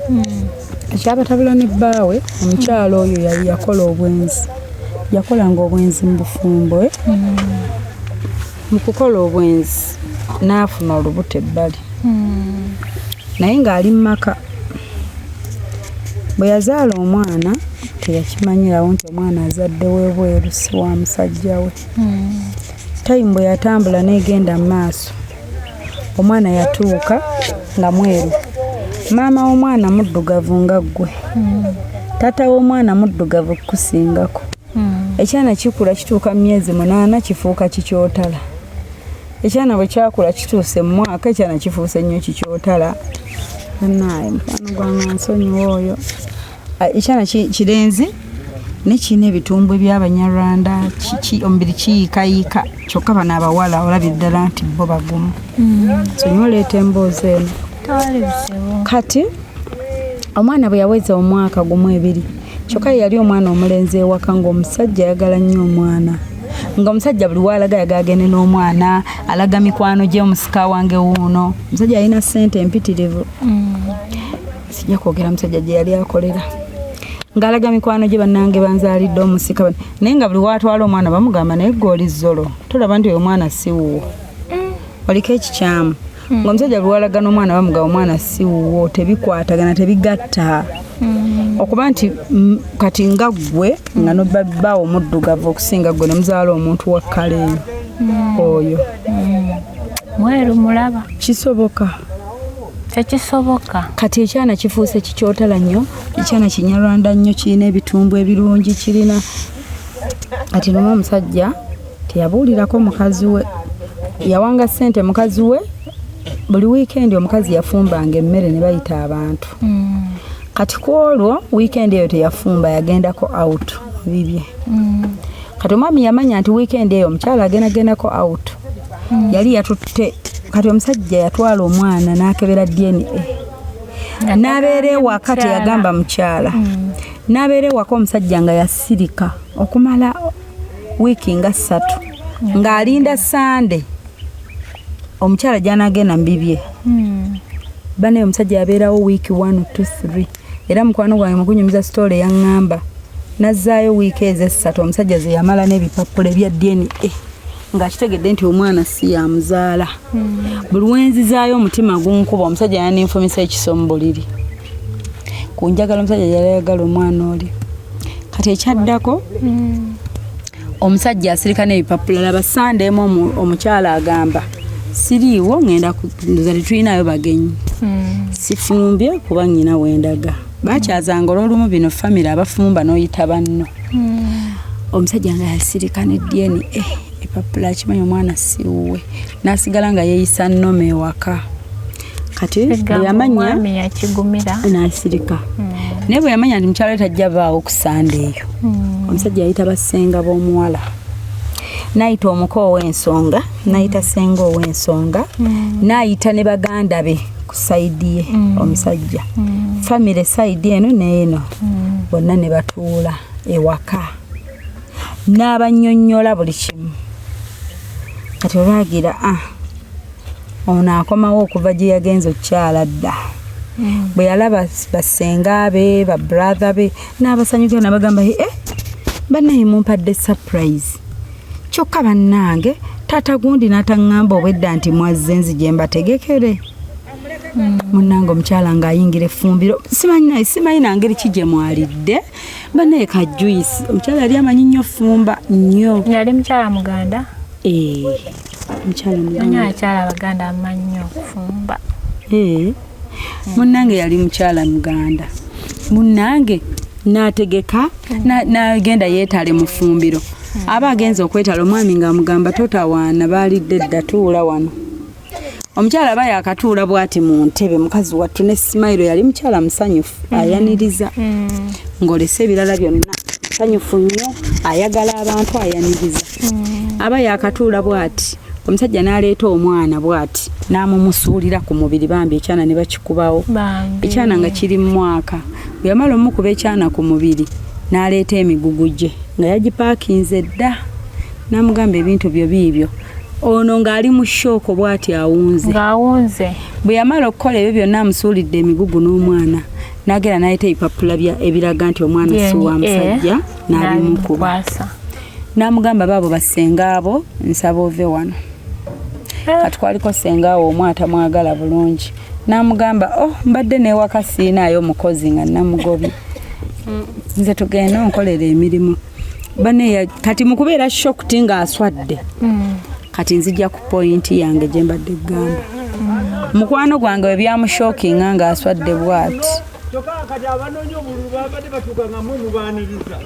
Ekyabatabula ne bbaawe, omukyala oyo yali yakola obwenzi, yakolanga obwenzi mu bufumbo. Mu kukola obwenzi n'afuna olubuto ebbali, naye ng'ali mu maka. Bwe yazaala omwana teyakimanyirawo nti omwana azadde w'ebweru, si wa musajja we. Time bwe yatambula n'egenda mu maaso, omwana yatuuka nga mweru. Maama w'omwana muddugavu nga ggwe, taata w'omwana muddugavu kukusingako. Ekyana kikula kituuka mu myezi 8 kifuuka kikyotala. Ekyana bwe kyakula kituuse mu mwaka, ekyana kifuuse nnyo kikyotala. Bannaaye mukwano gwange nsonyiwa oyo. Ekyana kirenzi naye kirina ebitumbwe by'Abanyarwanda, omubiri kiyiikayiika, kyokka bano abawala olabye ddala nti bo bagumu. Nsonyiwa oleeta emboozi eno. Tewali buzibu. Kati omwana bwe yaweza omwaka gumu ebiri, kyokka ye yali omwana omulenzi ewaka ng'omusajja ayagala nnyo omwana, nga omusajja buli walaga ayagala agende n'omwana, alaga mikwano gye, omusika wange wuuno. Omusajja alina ssente empitirivu, sijja kwogera musajja gye yali akolera, ng'alaga mikwano gye, bannange banzaalidde omusika. Naye nga buli waatwala omwana bamugamba, naye gwe oli zolo, tolaba nti oyo omwana si wuwo, oliko ekikyamu. Ng'omusajja buli walaga n'omwana bamugamba omwana si wuwo, tebikwatagana, tebigatta. Okuba nti kati nga ggwe nga nobbaawo omuddugavu okusinga ggwe ne muzaala omuntu wa kkala eyo oyo. Mweru mulaba. Kisoboka? Tekisoboka. Kati ekyana kifuuse kikyotala nnyo, ekyana kinyarwanda nnyo, kirina ebitumbwe ebirungi, kirina. Kati lumu omusajja teyabuulirako mukazi we, yawanga ssente mukazi we buli wiikendi. Omukazi yafumbanga emmere ne bayita abantu. Kati ku olwo wiikendi eyo teyafumba, yagendako out mu bibye. Kati omwami yamanya nti wiikendi eyo omukyala agendagendako out, yali yatutte. Kati omusajja yatwala omwana n'akebera DNA n'abeera ewaka, teyagamba mukyala. N'abeera ewaka omusajja nga yasirika okumala wiiki nga 3 ng'alinda Sande omukyala gy'anaagenda mu bibye. Banaye omusajja yabeerawo wiiki 1 2 3. Era mukwano gwange mukunyumiza story yaŋŋamba nazzaayo wiiki ezo 3 omusajja ze yamala n'ebipapula ebya DNA ng'akitegedde nti omwana si yamuzaala. Buli wenzizaayo omutima gunkuba. Omusajja yaninfumisa ekiso mu buliri ku njagala omusajja yali ayagala omwana oli. Kati ekyaddako, omusajja asirika n'ebipapula. Laba Sande emu omukyala agamba siriiwo, ŋŋenda ndoza tetulinayo bagenyi, sifumbye kuba nnyina wendaga. Bakyazanga olwolumu bino famire abafumba n'oyita banno. Omusajja nga yasirika ne DNA epapula, akimanyi omwana si wuwe, n'asigala nga yeeyisa nnoma ewaka. Kati bwe yamanya omwami yakigumira. N'asirika, naye bwe yamanya nti mukyala we tajja baawo ku Sande eyo, omusajja yayita bassenga b'omuwala, n'ayita omuko ow'ensonga, n'ayita ssenga ow'ensonga, n'ayita ne baganda be ku side ye omusajja, famire side eno n'eno bonna ne batuula ewaka n'abannyonnyola buli kimu. Kati olwagira, ah, Ono akomawo okuva gye yagenze okukyala dda. Bwe yalaba basenga be, ba brother be, n'abasanyukira n'abagamba, eh, bannaye mumpadde surprise. Kyokka bannange taata gundi n'ataŋŋamba obwedda nti mwazze nzije mbategekere. Munnange omukyala ng'ayingira effumbiro, simanyi simanyi na ngeri ki gye mwalidde, bannaye ka juice. Omukyala yali amanyi nnyo ffumba nnyo. Yali mukyala muganda? Eh, mukyala Manyi muganda. abakyala abaganda amanyi nnyo okufumba. Eh, munnange yali mukyala muganda. Munnange n'ategeka n'agenda yeetale mu ffumbiro. Aba agenze okwetala, omwami ng'amugamba totawaana, baalidde dda, tuula wano. Omukyala aba yakatuula bw'ati mu ntebe, mukazi wattu ne smile, yali mukyala musanyufu, ayaniriza ng'olese ebirala byonna, musanyufu nnyo, ayagala abantu, ayaniriza. Aba yakatuula bw'ati, omusajja n'aleeta omwana bw'ati n'amumusuulira ku mubiri, bambi ekyana ne bakikubawo. Bambi. Ekyana nga kiri mu mwaka. Bwe yamala omukuba ekyana ku mubiri, n'aleeta emigugu gye nga yagipaakinze dda, n'amugamba ebintu byo biibyo. Ono ng'ali mu shock bw'ati awunze. Ng'awunze. Bwe yamala okukola ebyo byonna, amusuulidde emigugu n'omwana, n'agenda n'aleeta ebipapula ebiraga nti omwana si wa musajja, n'abimukuba. N'abimukwasa. N'amugamba baabo bassenga abo, nsaba ove wano. Kati kwaliko ssenga awo omu atamwagala bulungi, n'amugamba, oh, mbadde n'ewaka siinaayo omukozi nga namugobye, nze tugende onkolera emirimu. Bane kati mu kubeera shocked ng'aswadde. Kati nzija ku point yange gye mbadde gamba. Mukwano gwange we byamushockinga ng'aswadde bw'ati, Kyokka kati abanoonya obululu babadde batuuka nga mwe mubaaniriza.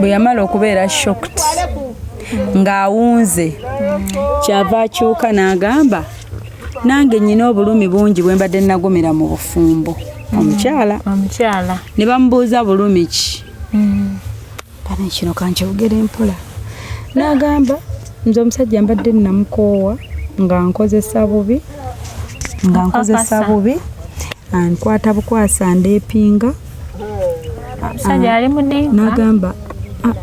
Bwe yamala okubeera shocked ng'awunze, kyava akyuka n'agamba, nange nyina obulumi bungi bwe mbadde nagumira mu bufumbo. Omukyala Omukyala. ne bamubuuza bulumi ki? Bane kino kankyogere mpola. N'agamba, nze omusajja mbadde namukoowa nga nkozesa bubi, nga nkozesa Okakasa. bubi, ankwata bukwasa, ndeepinga. Omusajja ali mudinka. N'agamba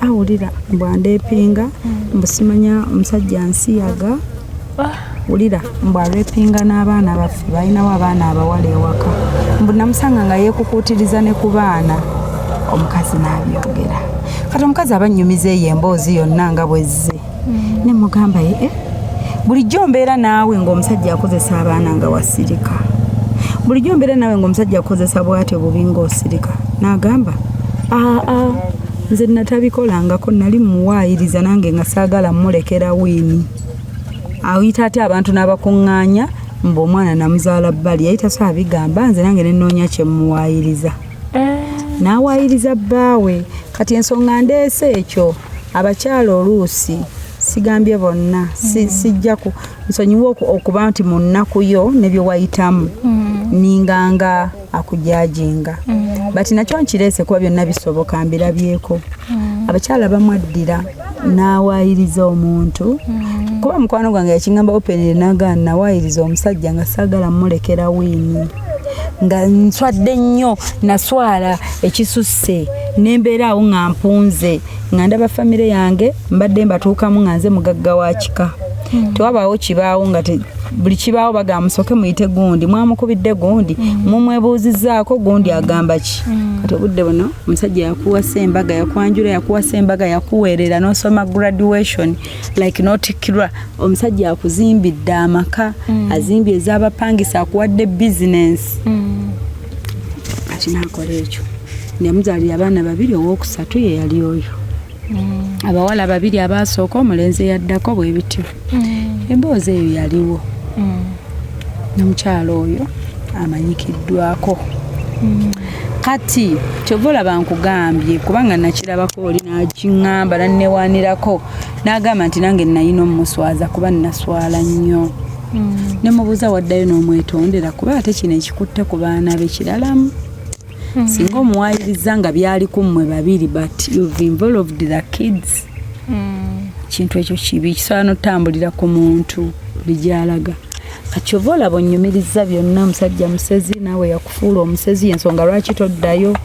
awulira mbw andeepinga, mbu simanya omusajja nsiyaga. Wulira, mbu arepinga n'abaana baffe, balinawo abaana abawala ewaka, mbu namusanga nga yeekukuutiriza ne ku baana. Omukazi n'abyogera. Kati omukazi aba annyumiza eyo emboozi yonna nga bwezze, ne mugamba, ye eh, bulijjo mbeera naawe ng'omusajja akozesa abaana nga wasirika, bulijjo mbeera naawe ng'omusajja akozesa bw'atyo bubi ng'osirika. N'agamba, aa, nze natabikolangako, nali muwaayiriza nange nga saagala mmulekera wiini. Ayita ate abantu n'abakuŋŋaanya mbu omwana namuzaala bbali, yali tasobola bigamba, nze nange nenoonya kye mmuwaayiriza. N'awaayiriza bbaawe. Kati ensonga ndeese ekyo, abakyala oluusi, sigambye bonna, sijja ku nsonyiwa okuba nti mu nnaku yo ne bye wayitamu ninganga akujajinga, but nakyo nkireese kuba byonna bisoboka, mbirabyeko. Abakyala bamwaddira n'awaayiriza omuntu, kuba mukwano gwange yakiŋŋamba openly, n'agamba nawaayiriza omusajja nga saagala mmulekera wiini, nga nswadde nnyo, naswala ekisusse, nembeera awo nga mpunze, nga ndaba famire yange mbadde mbatuukamu nga nze mugagga wa kika, tewabaawo kibaawo nga buli kibaawo bagamba musooke muyite gundi, mwamukubidde gundi, mumwebuuzizzaako gundi, agamba ki? Kati obudde buno omusajja yakuwasa embaga, yakwanjula, yakuwasa embaga, yakuweerera n'osoma graduation like notikkirwa, omusajja akuzimbidde amaka, azimbye ez'abapangisa, akuwadde bizinensi. Kati nakola ekyo, yamuzaalira abaana babiri, owokusatu ye yali oyo, abawala babiri abasooka, omulenzi eyaddako, bwe bityo. Emboozi eyo yaliwo n'omukyala oyo amanyikiddwako. Kati kyova olaba nkugambye, kubanga nakirabako oli nakiŋŋamba nannewaanirako, n'agamba nti nange nayina omumuswaza kuba naswala nnyo. Ne mubuuza, waddayo n'omwetondera? Kuba ate kino ekikutte ku baana be kiralamu, singa omuwaayiriza nga byali ku mmwe babiri, but you've involved the kids. Kintu ekyo kibi, kisobola n'otambulira ku muntu buli gy'alaga. Kati kyova olaba onnyumiriza byonna, omusajja musezi, naawe yakufuula omusezi, ensonga lwaki toddayo,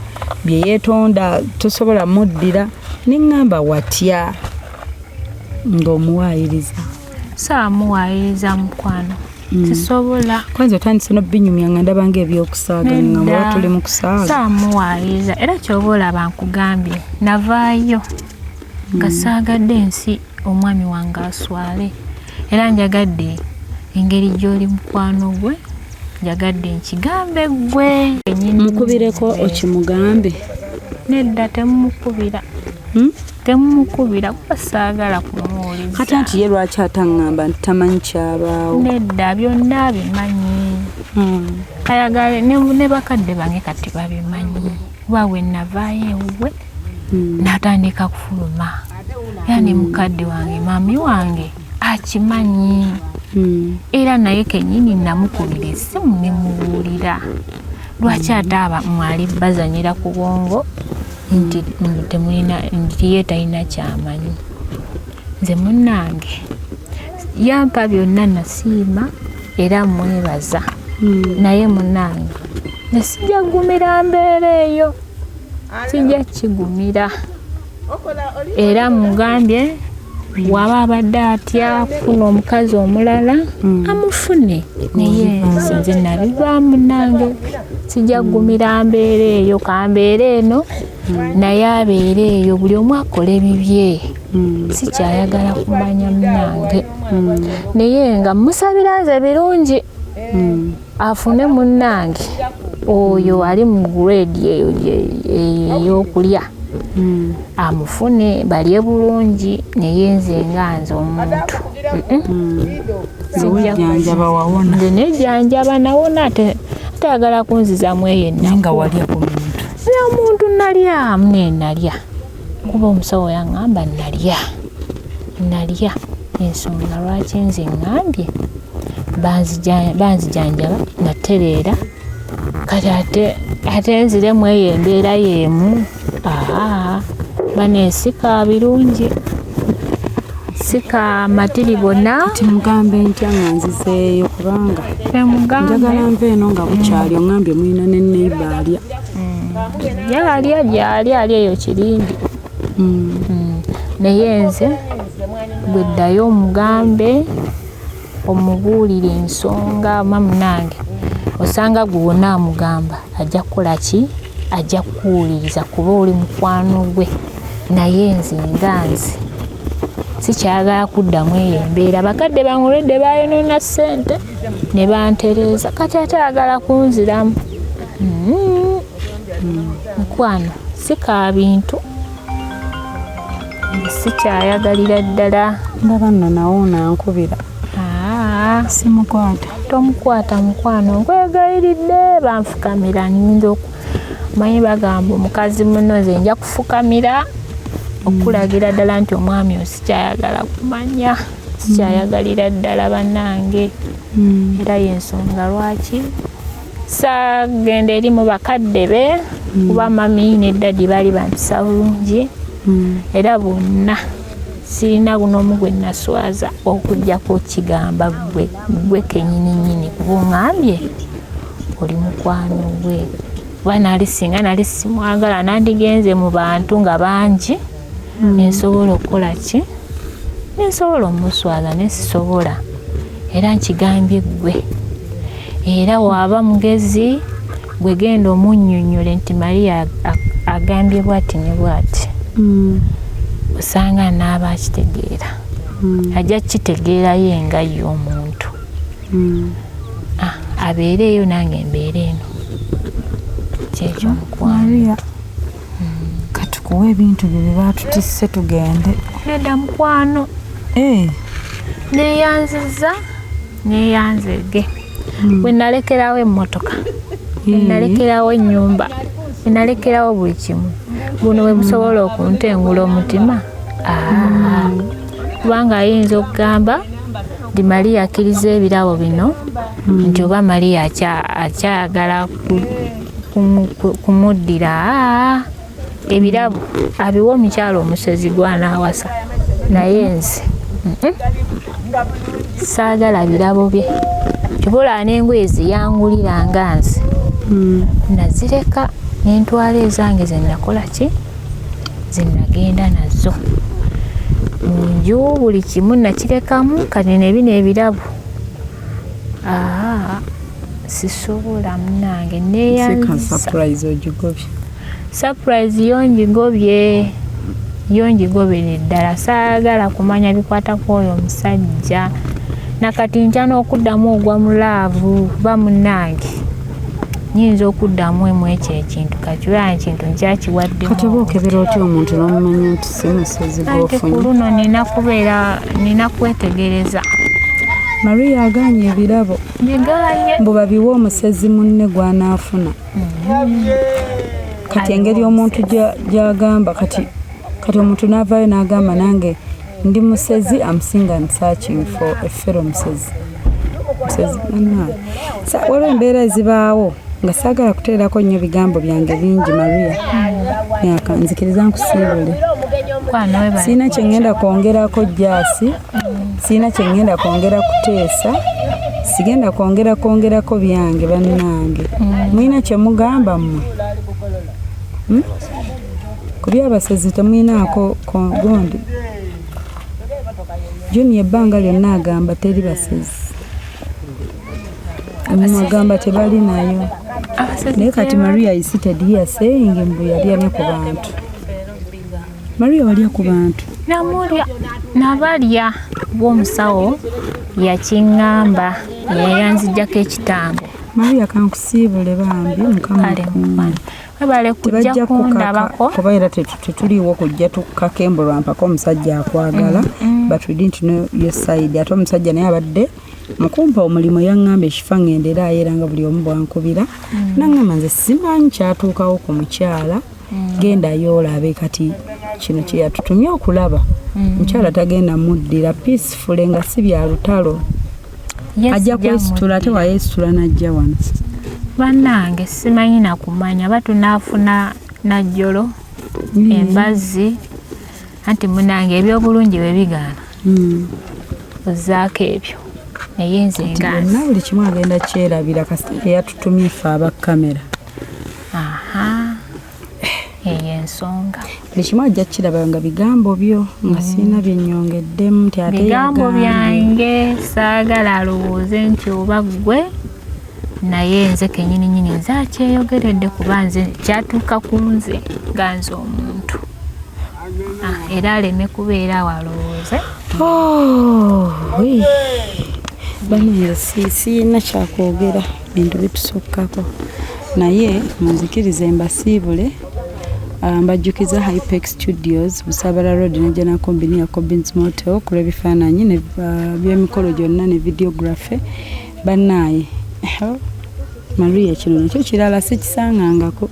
bye yeetonda tosobola muddira. Neŋŋamba, watya ng'omuwaayiriza? Saamuwaayiriza mukwano. Sisobola. Kwanza otandise n'obinyumya nga ndaba ng'ebyokusaaga nga oba tuli mu kusaaga. Saamuwaayiriza era kyoba olaba nkugambye navaayo nga saagadde ensi omwami wange aswale era njagadde engeri gy'oli mukwano gwe njagadde nkigambe ggwe. Mukubireko okimugambe. Nedda temumukubira. Temumukubira kuba saagala kumuwuliza. Kati anti ye lwaki ataŋŋamba nti tamanyi kyabaawo? Nedda byonna abimanyi. Ayagala ne bakadde bange kati babimanyi kuba bwe navaayo ewuwe natandika kufuluma era ne mukadde wange maami wange akimanyi era naye kennyini namukubira essimu ne mubuulira lwaki ate aba mwali bazanyira ku bwongo nti temulina nti ye talina kyamanyi. Nze munnange yampa byonna nasiima era mwebaza naye munnange nze sijja kugumira mbeera eyo, sijja kigumira era mugambye waba abadde atya kufuna omukazi omulala amufune naye nze nabivaamu munnange sijja kugumira mbeera eyo kambeera eno naye abeere eyo buli omu akola ebibye sikyayagala kumanya munnange naye nga musabira nze birungi afune munnange oyo ali mu grade eyo ey'okulya amufune balye bulungi naye nze nga nze omuntu Wejjanjaba wawona. Nze nejjanjaba nawona ate ayagala kunzizaamu eyo ennaku. Nga walya ku muntu. Naye omuntu nalyamu ne nalya kuba omusawo yaŋŋamba nalya nalya ensonga lwaki nze ŋŋambye banzijanjaba natereera kati ate nziremu eyo embeera y'emu baneesika birungi sika matiri bonna. Timugambe ntya nga nzizeeyo kubanga njagala nve eno nga bukyali oŋŋambye mulina ne neighbor alya. Yalya gyali ali eyo kirindi. Naye nze gwe ddayo omugambe omubuulire ensonga ma munnange osanga gwe wonna amugamba ajja kukola ki ajja kukuwuliriza kuba oli mukwano gwe naye nze nga nze sikyagala kuddamu eyo embeera bakadde bange olwedde baayonoona ssente ne bantereeza kati ate ayagala kunziramu. Mukwano si ka bintu sikyayagalira ddala. Ndaba nno nawo nankubira. Simukwata. Tomukwata mukwano nkwegayiridde banfukamira nnyinza omanyi bagamba omukazi munno nze nja kufukamira okulagira ddala nti omwami oyo sikyayagala kumanya sikyayagalira ddala bannange era y'ensonga lwaki saagenda eri mu bakadde be kuba mami ne ddadi baali bampisa bulungi era bonna sirina n'omu gwe naswaza okuggyako kigamba gwe gwe kennyini nnyini kuba oŋŋambye oli mukwano gwe kuba nali singa nali simwagala nandigenze mu bantu nga bangi nensobola okukola ki nensobola omuswaza nesisobola era nkigambye ggwe era waaba mugezi gwe genda omunnyonnyole nti Maria agambye bw'ati ne bw'ati osanga n'aba akitegeera ajja kukitegeera ye nga ye omuntu abeere eyo nange mbeere eno kyekyo mukwano. Maria katukuwa ebintu bye bye baatutisse tugende. Nedda mukwano neeyanziza neeyanzege bwe nalekerawo emmotoka bwe nalekerawo ennyumba bwe nalekerawo buli kimu buno bwe busobola okuntengula omutima kubanga ayinza okugamba nti Maria akkiriza ebirabo bino nti oba Maria akyayagala kumuddira ebirabo abiwa omukyala omusezi gw'anaawasa naye nze saagala birabo bye kibula n'engoye ziyangulira nga nze nazireka nentwala ezange ze nakola ki ze nagenda nazo. Mu nju buli kimu nakirekamu, kati nebino ebirabo aa sisobola munange neyanzisa. Surprise ogigobye. Surprise yo ngigobye, yo ngigobere ddala. Saagala kumanya bikwata ku oyo omusajja nakati. Ntya n'okuddamu ogwa mu love, kuba munnange nyinza okuddamu emu ekyo ekintu kakibeera ekintu nkyakiwaddemu. Kati oba okebera otya omuntu n'omumanya nti si musezi Anti ku gw'ofunye? luno nina kubeera, nina kwetegereza. Maria aganye ebirabo. Biganye. Mbu babiwe omusezi munne gw'anaafuna. Kati engeri omuntu gy'agamba kati omuntu n'avaayo n'agamba, nange ndi musezi, am single and searching for a fellow musezi. Musezi bannange. Waliwo embeera ezibaawo nga saagala kuteerako nnyo bigambo byange bingi. Maria, myaka nzikiriza nkusiibule. Kwana webale. Siina kye ŋŋenda kwongerako jaasi, siina kye ŋŋenda kwongera kuteesa, sigenda kwongera kwongerako byange. Bannange, mulina kye mugamba mmwe? Hmm? Ku byabasezi temulinaako gundi. Junior ebbanga lyonna agamba teri basezi, agamba tebali nayo. Abasezi Naye kati tebali. Maria is seated here saying mbu yalya ne ku bantu. Maria, walya ku bantu? Namulya, nabalya bw'omusawo yakiŋŋamba, yeyanzijjako ekitambo. Maria, kankusiibule bambi, Mukama Kale akuume. Mukwano, webale kujja Tebajja kukaka kundabako. Kuba era tetuliiwo kujja tukukaka embulwa mpaka omusajja akwagala, but we didn't know your side. Ate omusajja naye abadde mukumpa omulimu, yaŋŋamba ekifa ŋŋenderaayo, era nga buli omu bwankubira naŋŋamba nze simanyi kyatuukawo ku mukyala, gendayo olabe. Kati kino kye yatutumye okulaba, mukyala tagenda muddira peaceful nga si bya lutalo. Yes, Ajja sijja kwesitula ate muddira. Wayeesitula n'ajja wano. Bannange, simanyi nakumanya ba tunaafuna najjolo embazzi, anti munange ebyobulungi bwe bigaana ozzaako ebyo, naye nze nga Byonna buli kimu agenda kyerabira kasita yatutumye ffe aba kamera. Aha, eyo ensonga. Buli kimu ajja kiraba nga bigambo byo, nga sirina byenyongeddemu nti ate Bigambo yagambye. byange, saagala alowooze nti oba ggwe, naye nze kenyini nyini nze akyeyogeredde, kuba nze kyatuuka ku nze nga nze omuntu. Ah, era aleme kubeera awo alowooze. Oh, wi. Bannange, siyina kyakwogera, bintu bitusukkako, naye munzikirize mbasiibule. Ah, mbajjukiza Hypex Studios, Busabala Road, Najjanankumbi near Cobins Motel, ku lw'ebifaananyi ne by'emikolo gyonna ne videography. Bannaaye, Maria, kino nakyo kirala sikisangangako.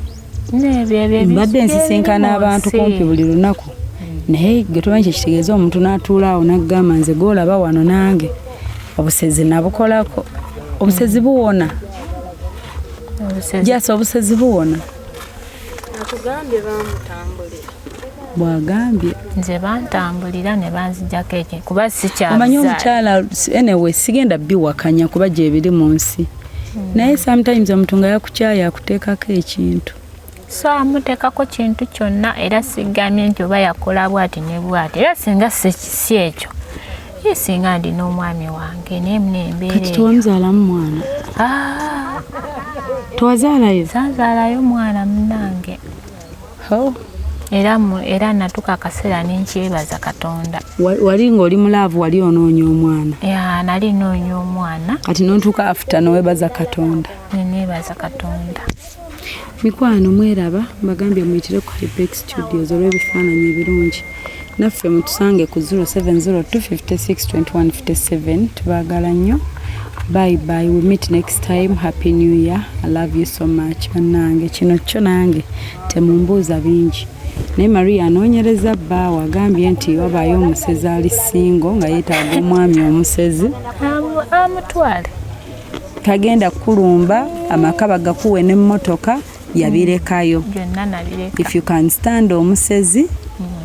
N'ebyo ebyo Mbadde nsisinkana ebiri mu abantu nsi. kumpi buli lunaku, naye gwe tomanyi kyekitegeeza omuntu n'atuula awo n'agamba nze gwolaba wano nange obusezi nabukolako. Obusezi buwona? Obusezi. Jasi, obusezi buwona? Akugambye bamutambulira. Bwagambye. Nze bantambulira ne banzijjako eki kuba Omanyi sikyabizaala. omukyala, anyway, sigenda biwakanya kuba gyebiri mu nsi, naye sometimes omuntu nga yakukyaya akuteekako ekintu. So amuteekako kintu kyonna, era sigambye nti oba yakola bwati ne bwati, era singa si ekyo ye singa ndi n'omwami wange, naye muna embeera Kati eyo. tewamuzaalamu mwana? Ah, Tewazaalayo? Sanzaalayo mwana munange. Oh. Era natuka akaseera nenkyebaza Katonda. Wali ng'oli mu love, wali onoonya omwana? Ya, nali noonya omwana. Kati nontuuka after nowebaza Katonda. Neneebaza Katonda. Mikwano, mweraba, mbagambye muyitire ku Hypex Studios olw'ebifaananyi ebirungi. Naffe mutusange ku 0702562157. Tubaagala nnyo. Bye bye, we meet next time. Happy New Year, I love you so much. Bannange, kino kyo nange temumbuuza bingi, naye Maria anoonyereza bbaawe. Agambye nti wabaayo omusezi ali single nga yeetaaga omwami omusezi. Amutwale. Tagenda kulumba amaka, bagakuwe n'emmotoka yabirekayo. Byonna nabireka. If you can stand omusezi,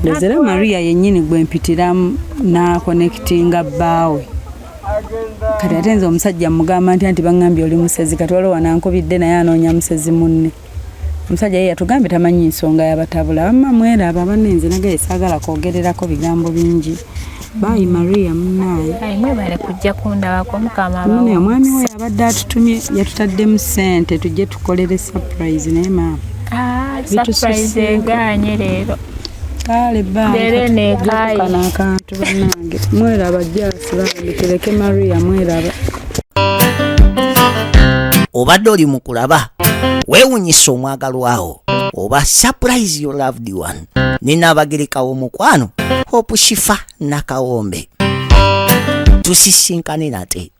ndowooza era Maria yennyini gwe mpitiramu n'aconnectinga bbaawe. Kati ate nze omusajja mugamba nti anti baŋŋambye oli musezi. Kati waliwo wanankubidde naye anoonya musezi munne. Omusajja ye yatugambye tamanyi nsonga yabatabula. Wamma mweraba banne, nze nagaye saagala kwogererako bigambo bingi. Bye Maria munnaaye. Ayi, mwebale kujja kundabako, Mukama Mune abawe. Omwami we abadde atutumye, yatutaddemu ssente tujje tukolere surprise, naye maama Ah, surprise bitususeeko. Egaanye leero. Kale. Leero eneekaaye. Kano akantu bannange, mweraba jasi bambi, tuleke Maria, mweraba. Obadde oli mu kulaba weewunyisa omwagalwawo oba surprise your loved one ne Naabagereka w'omukwano Hope Shifa Nakawombe. Tusisinkane nate.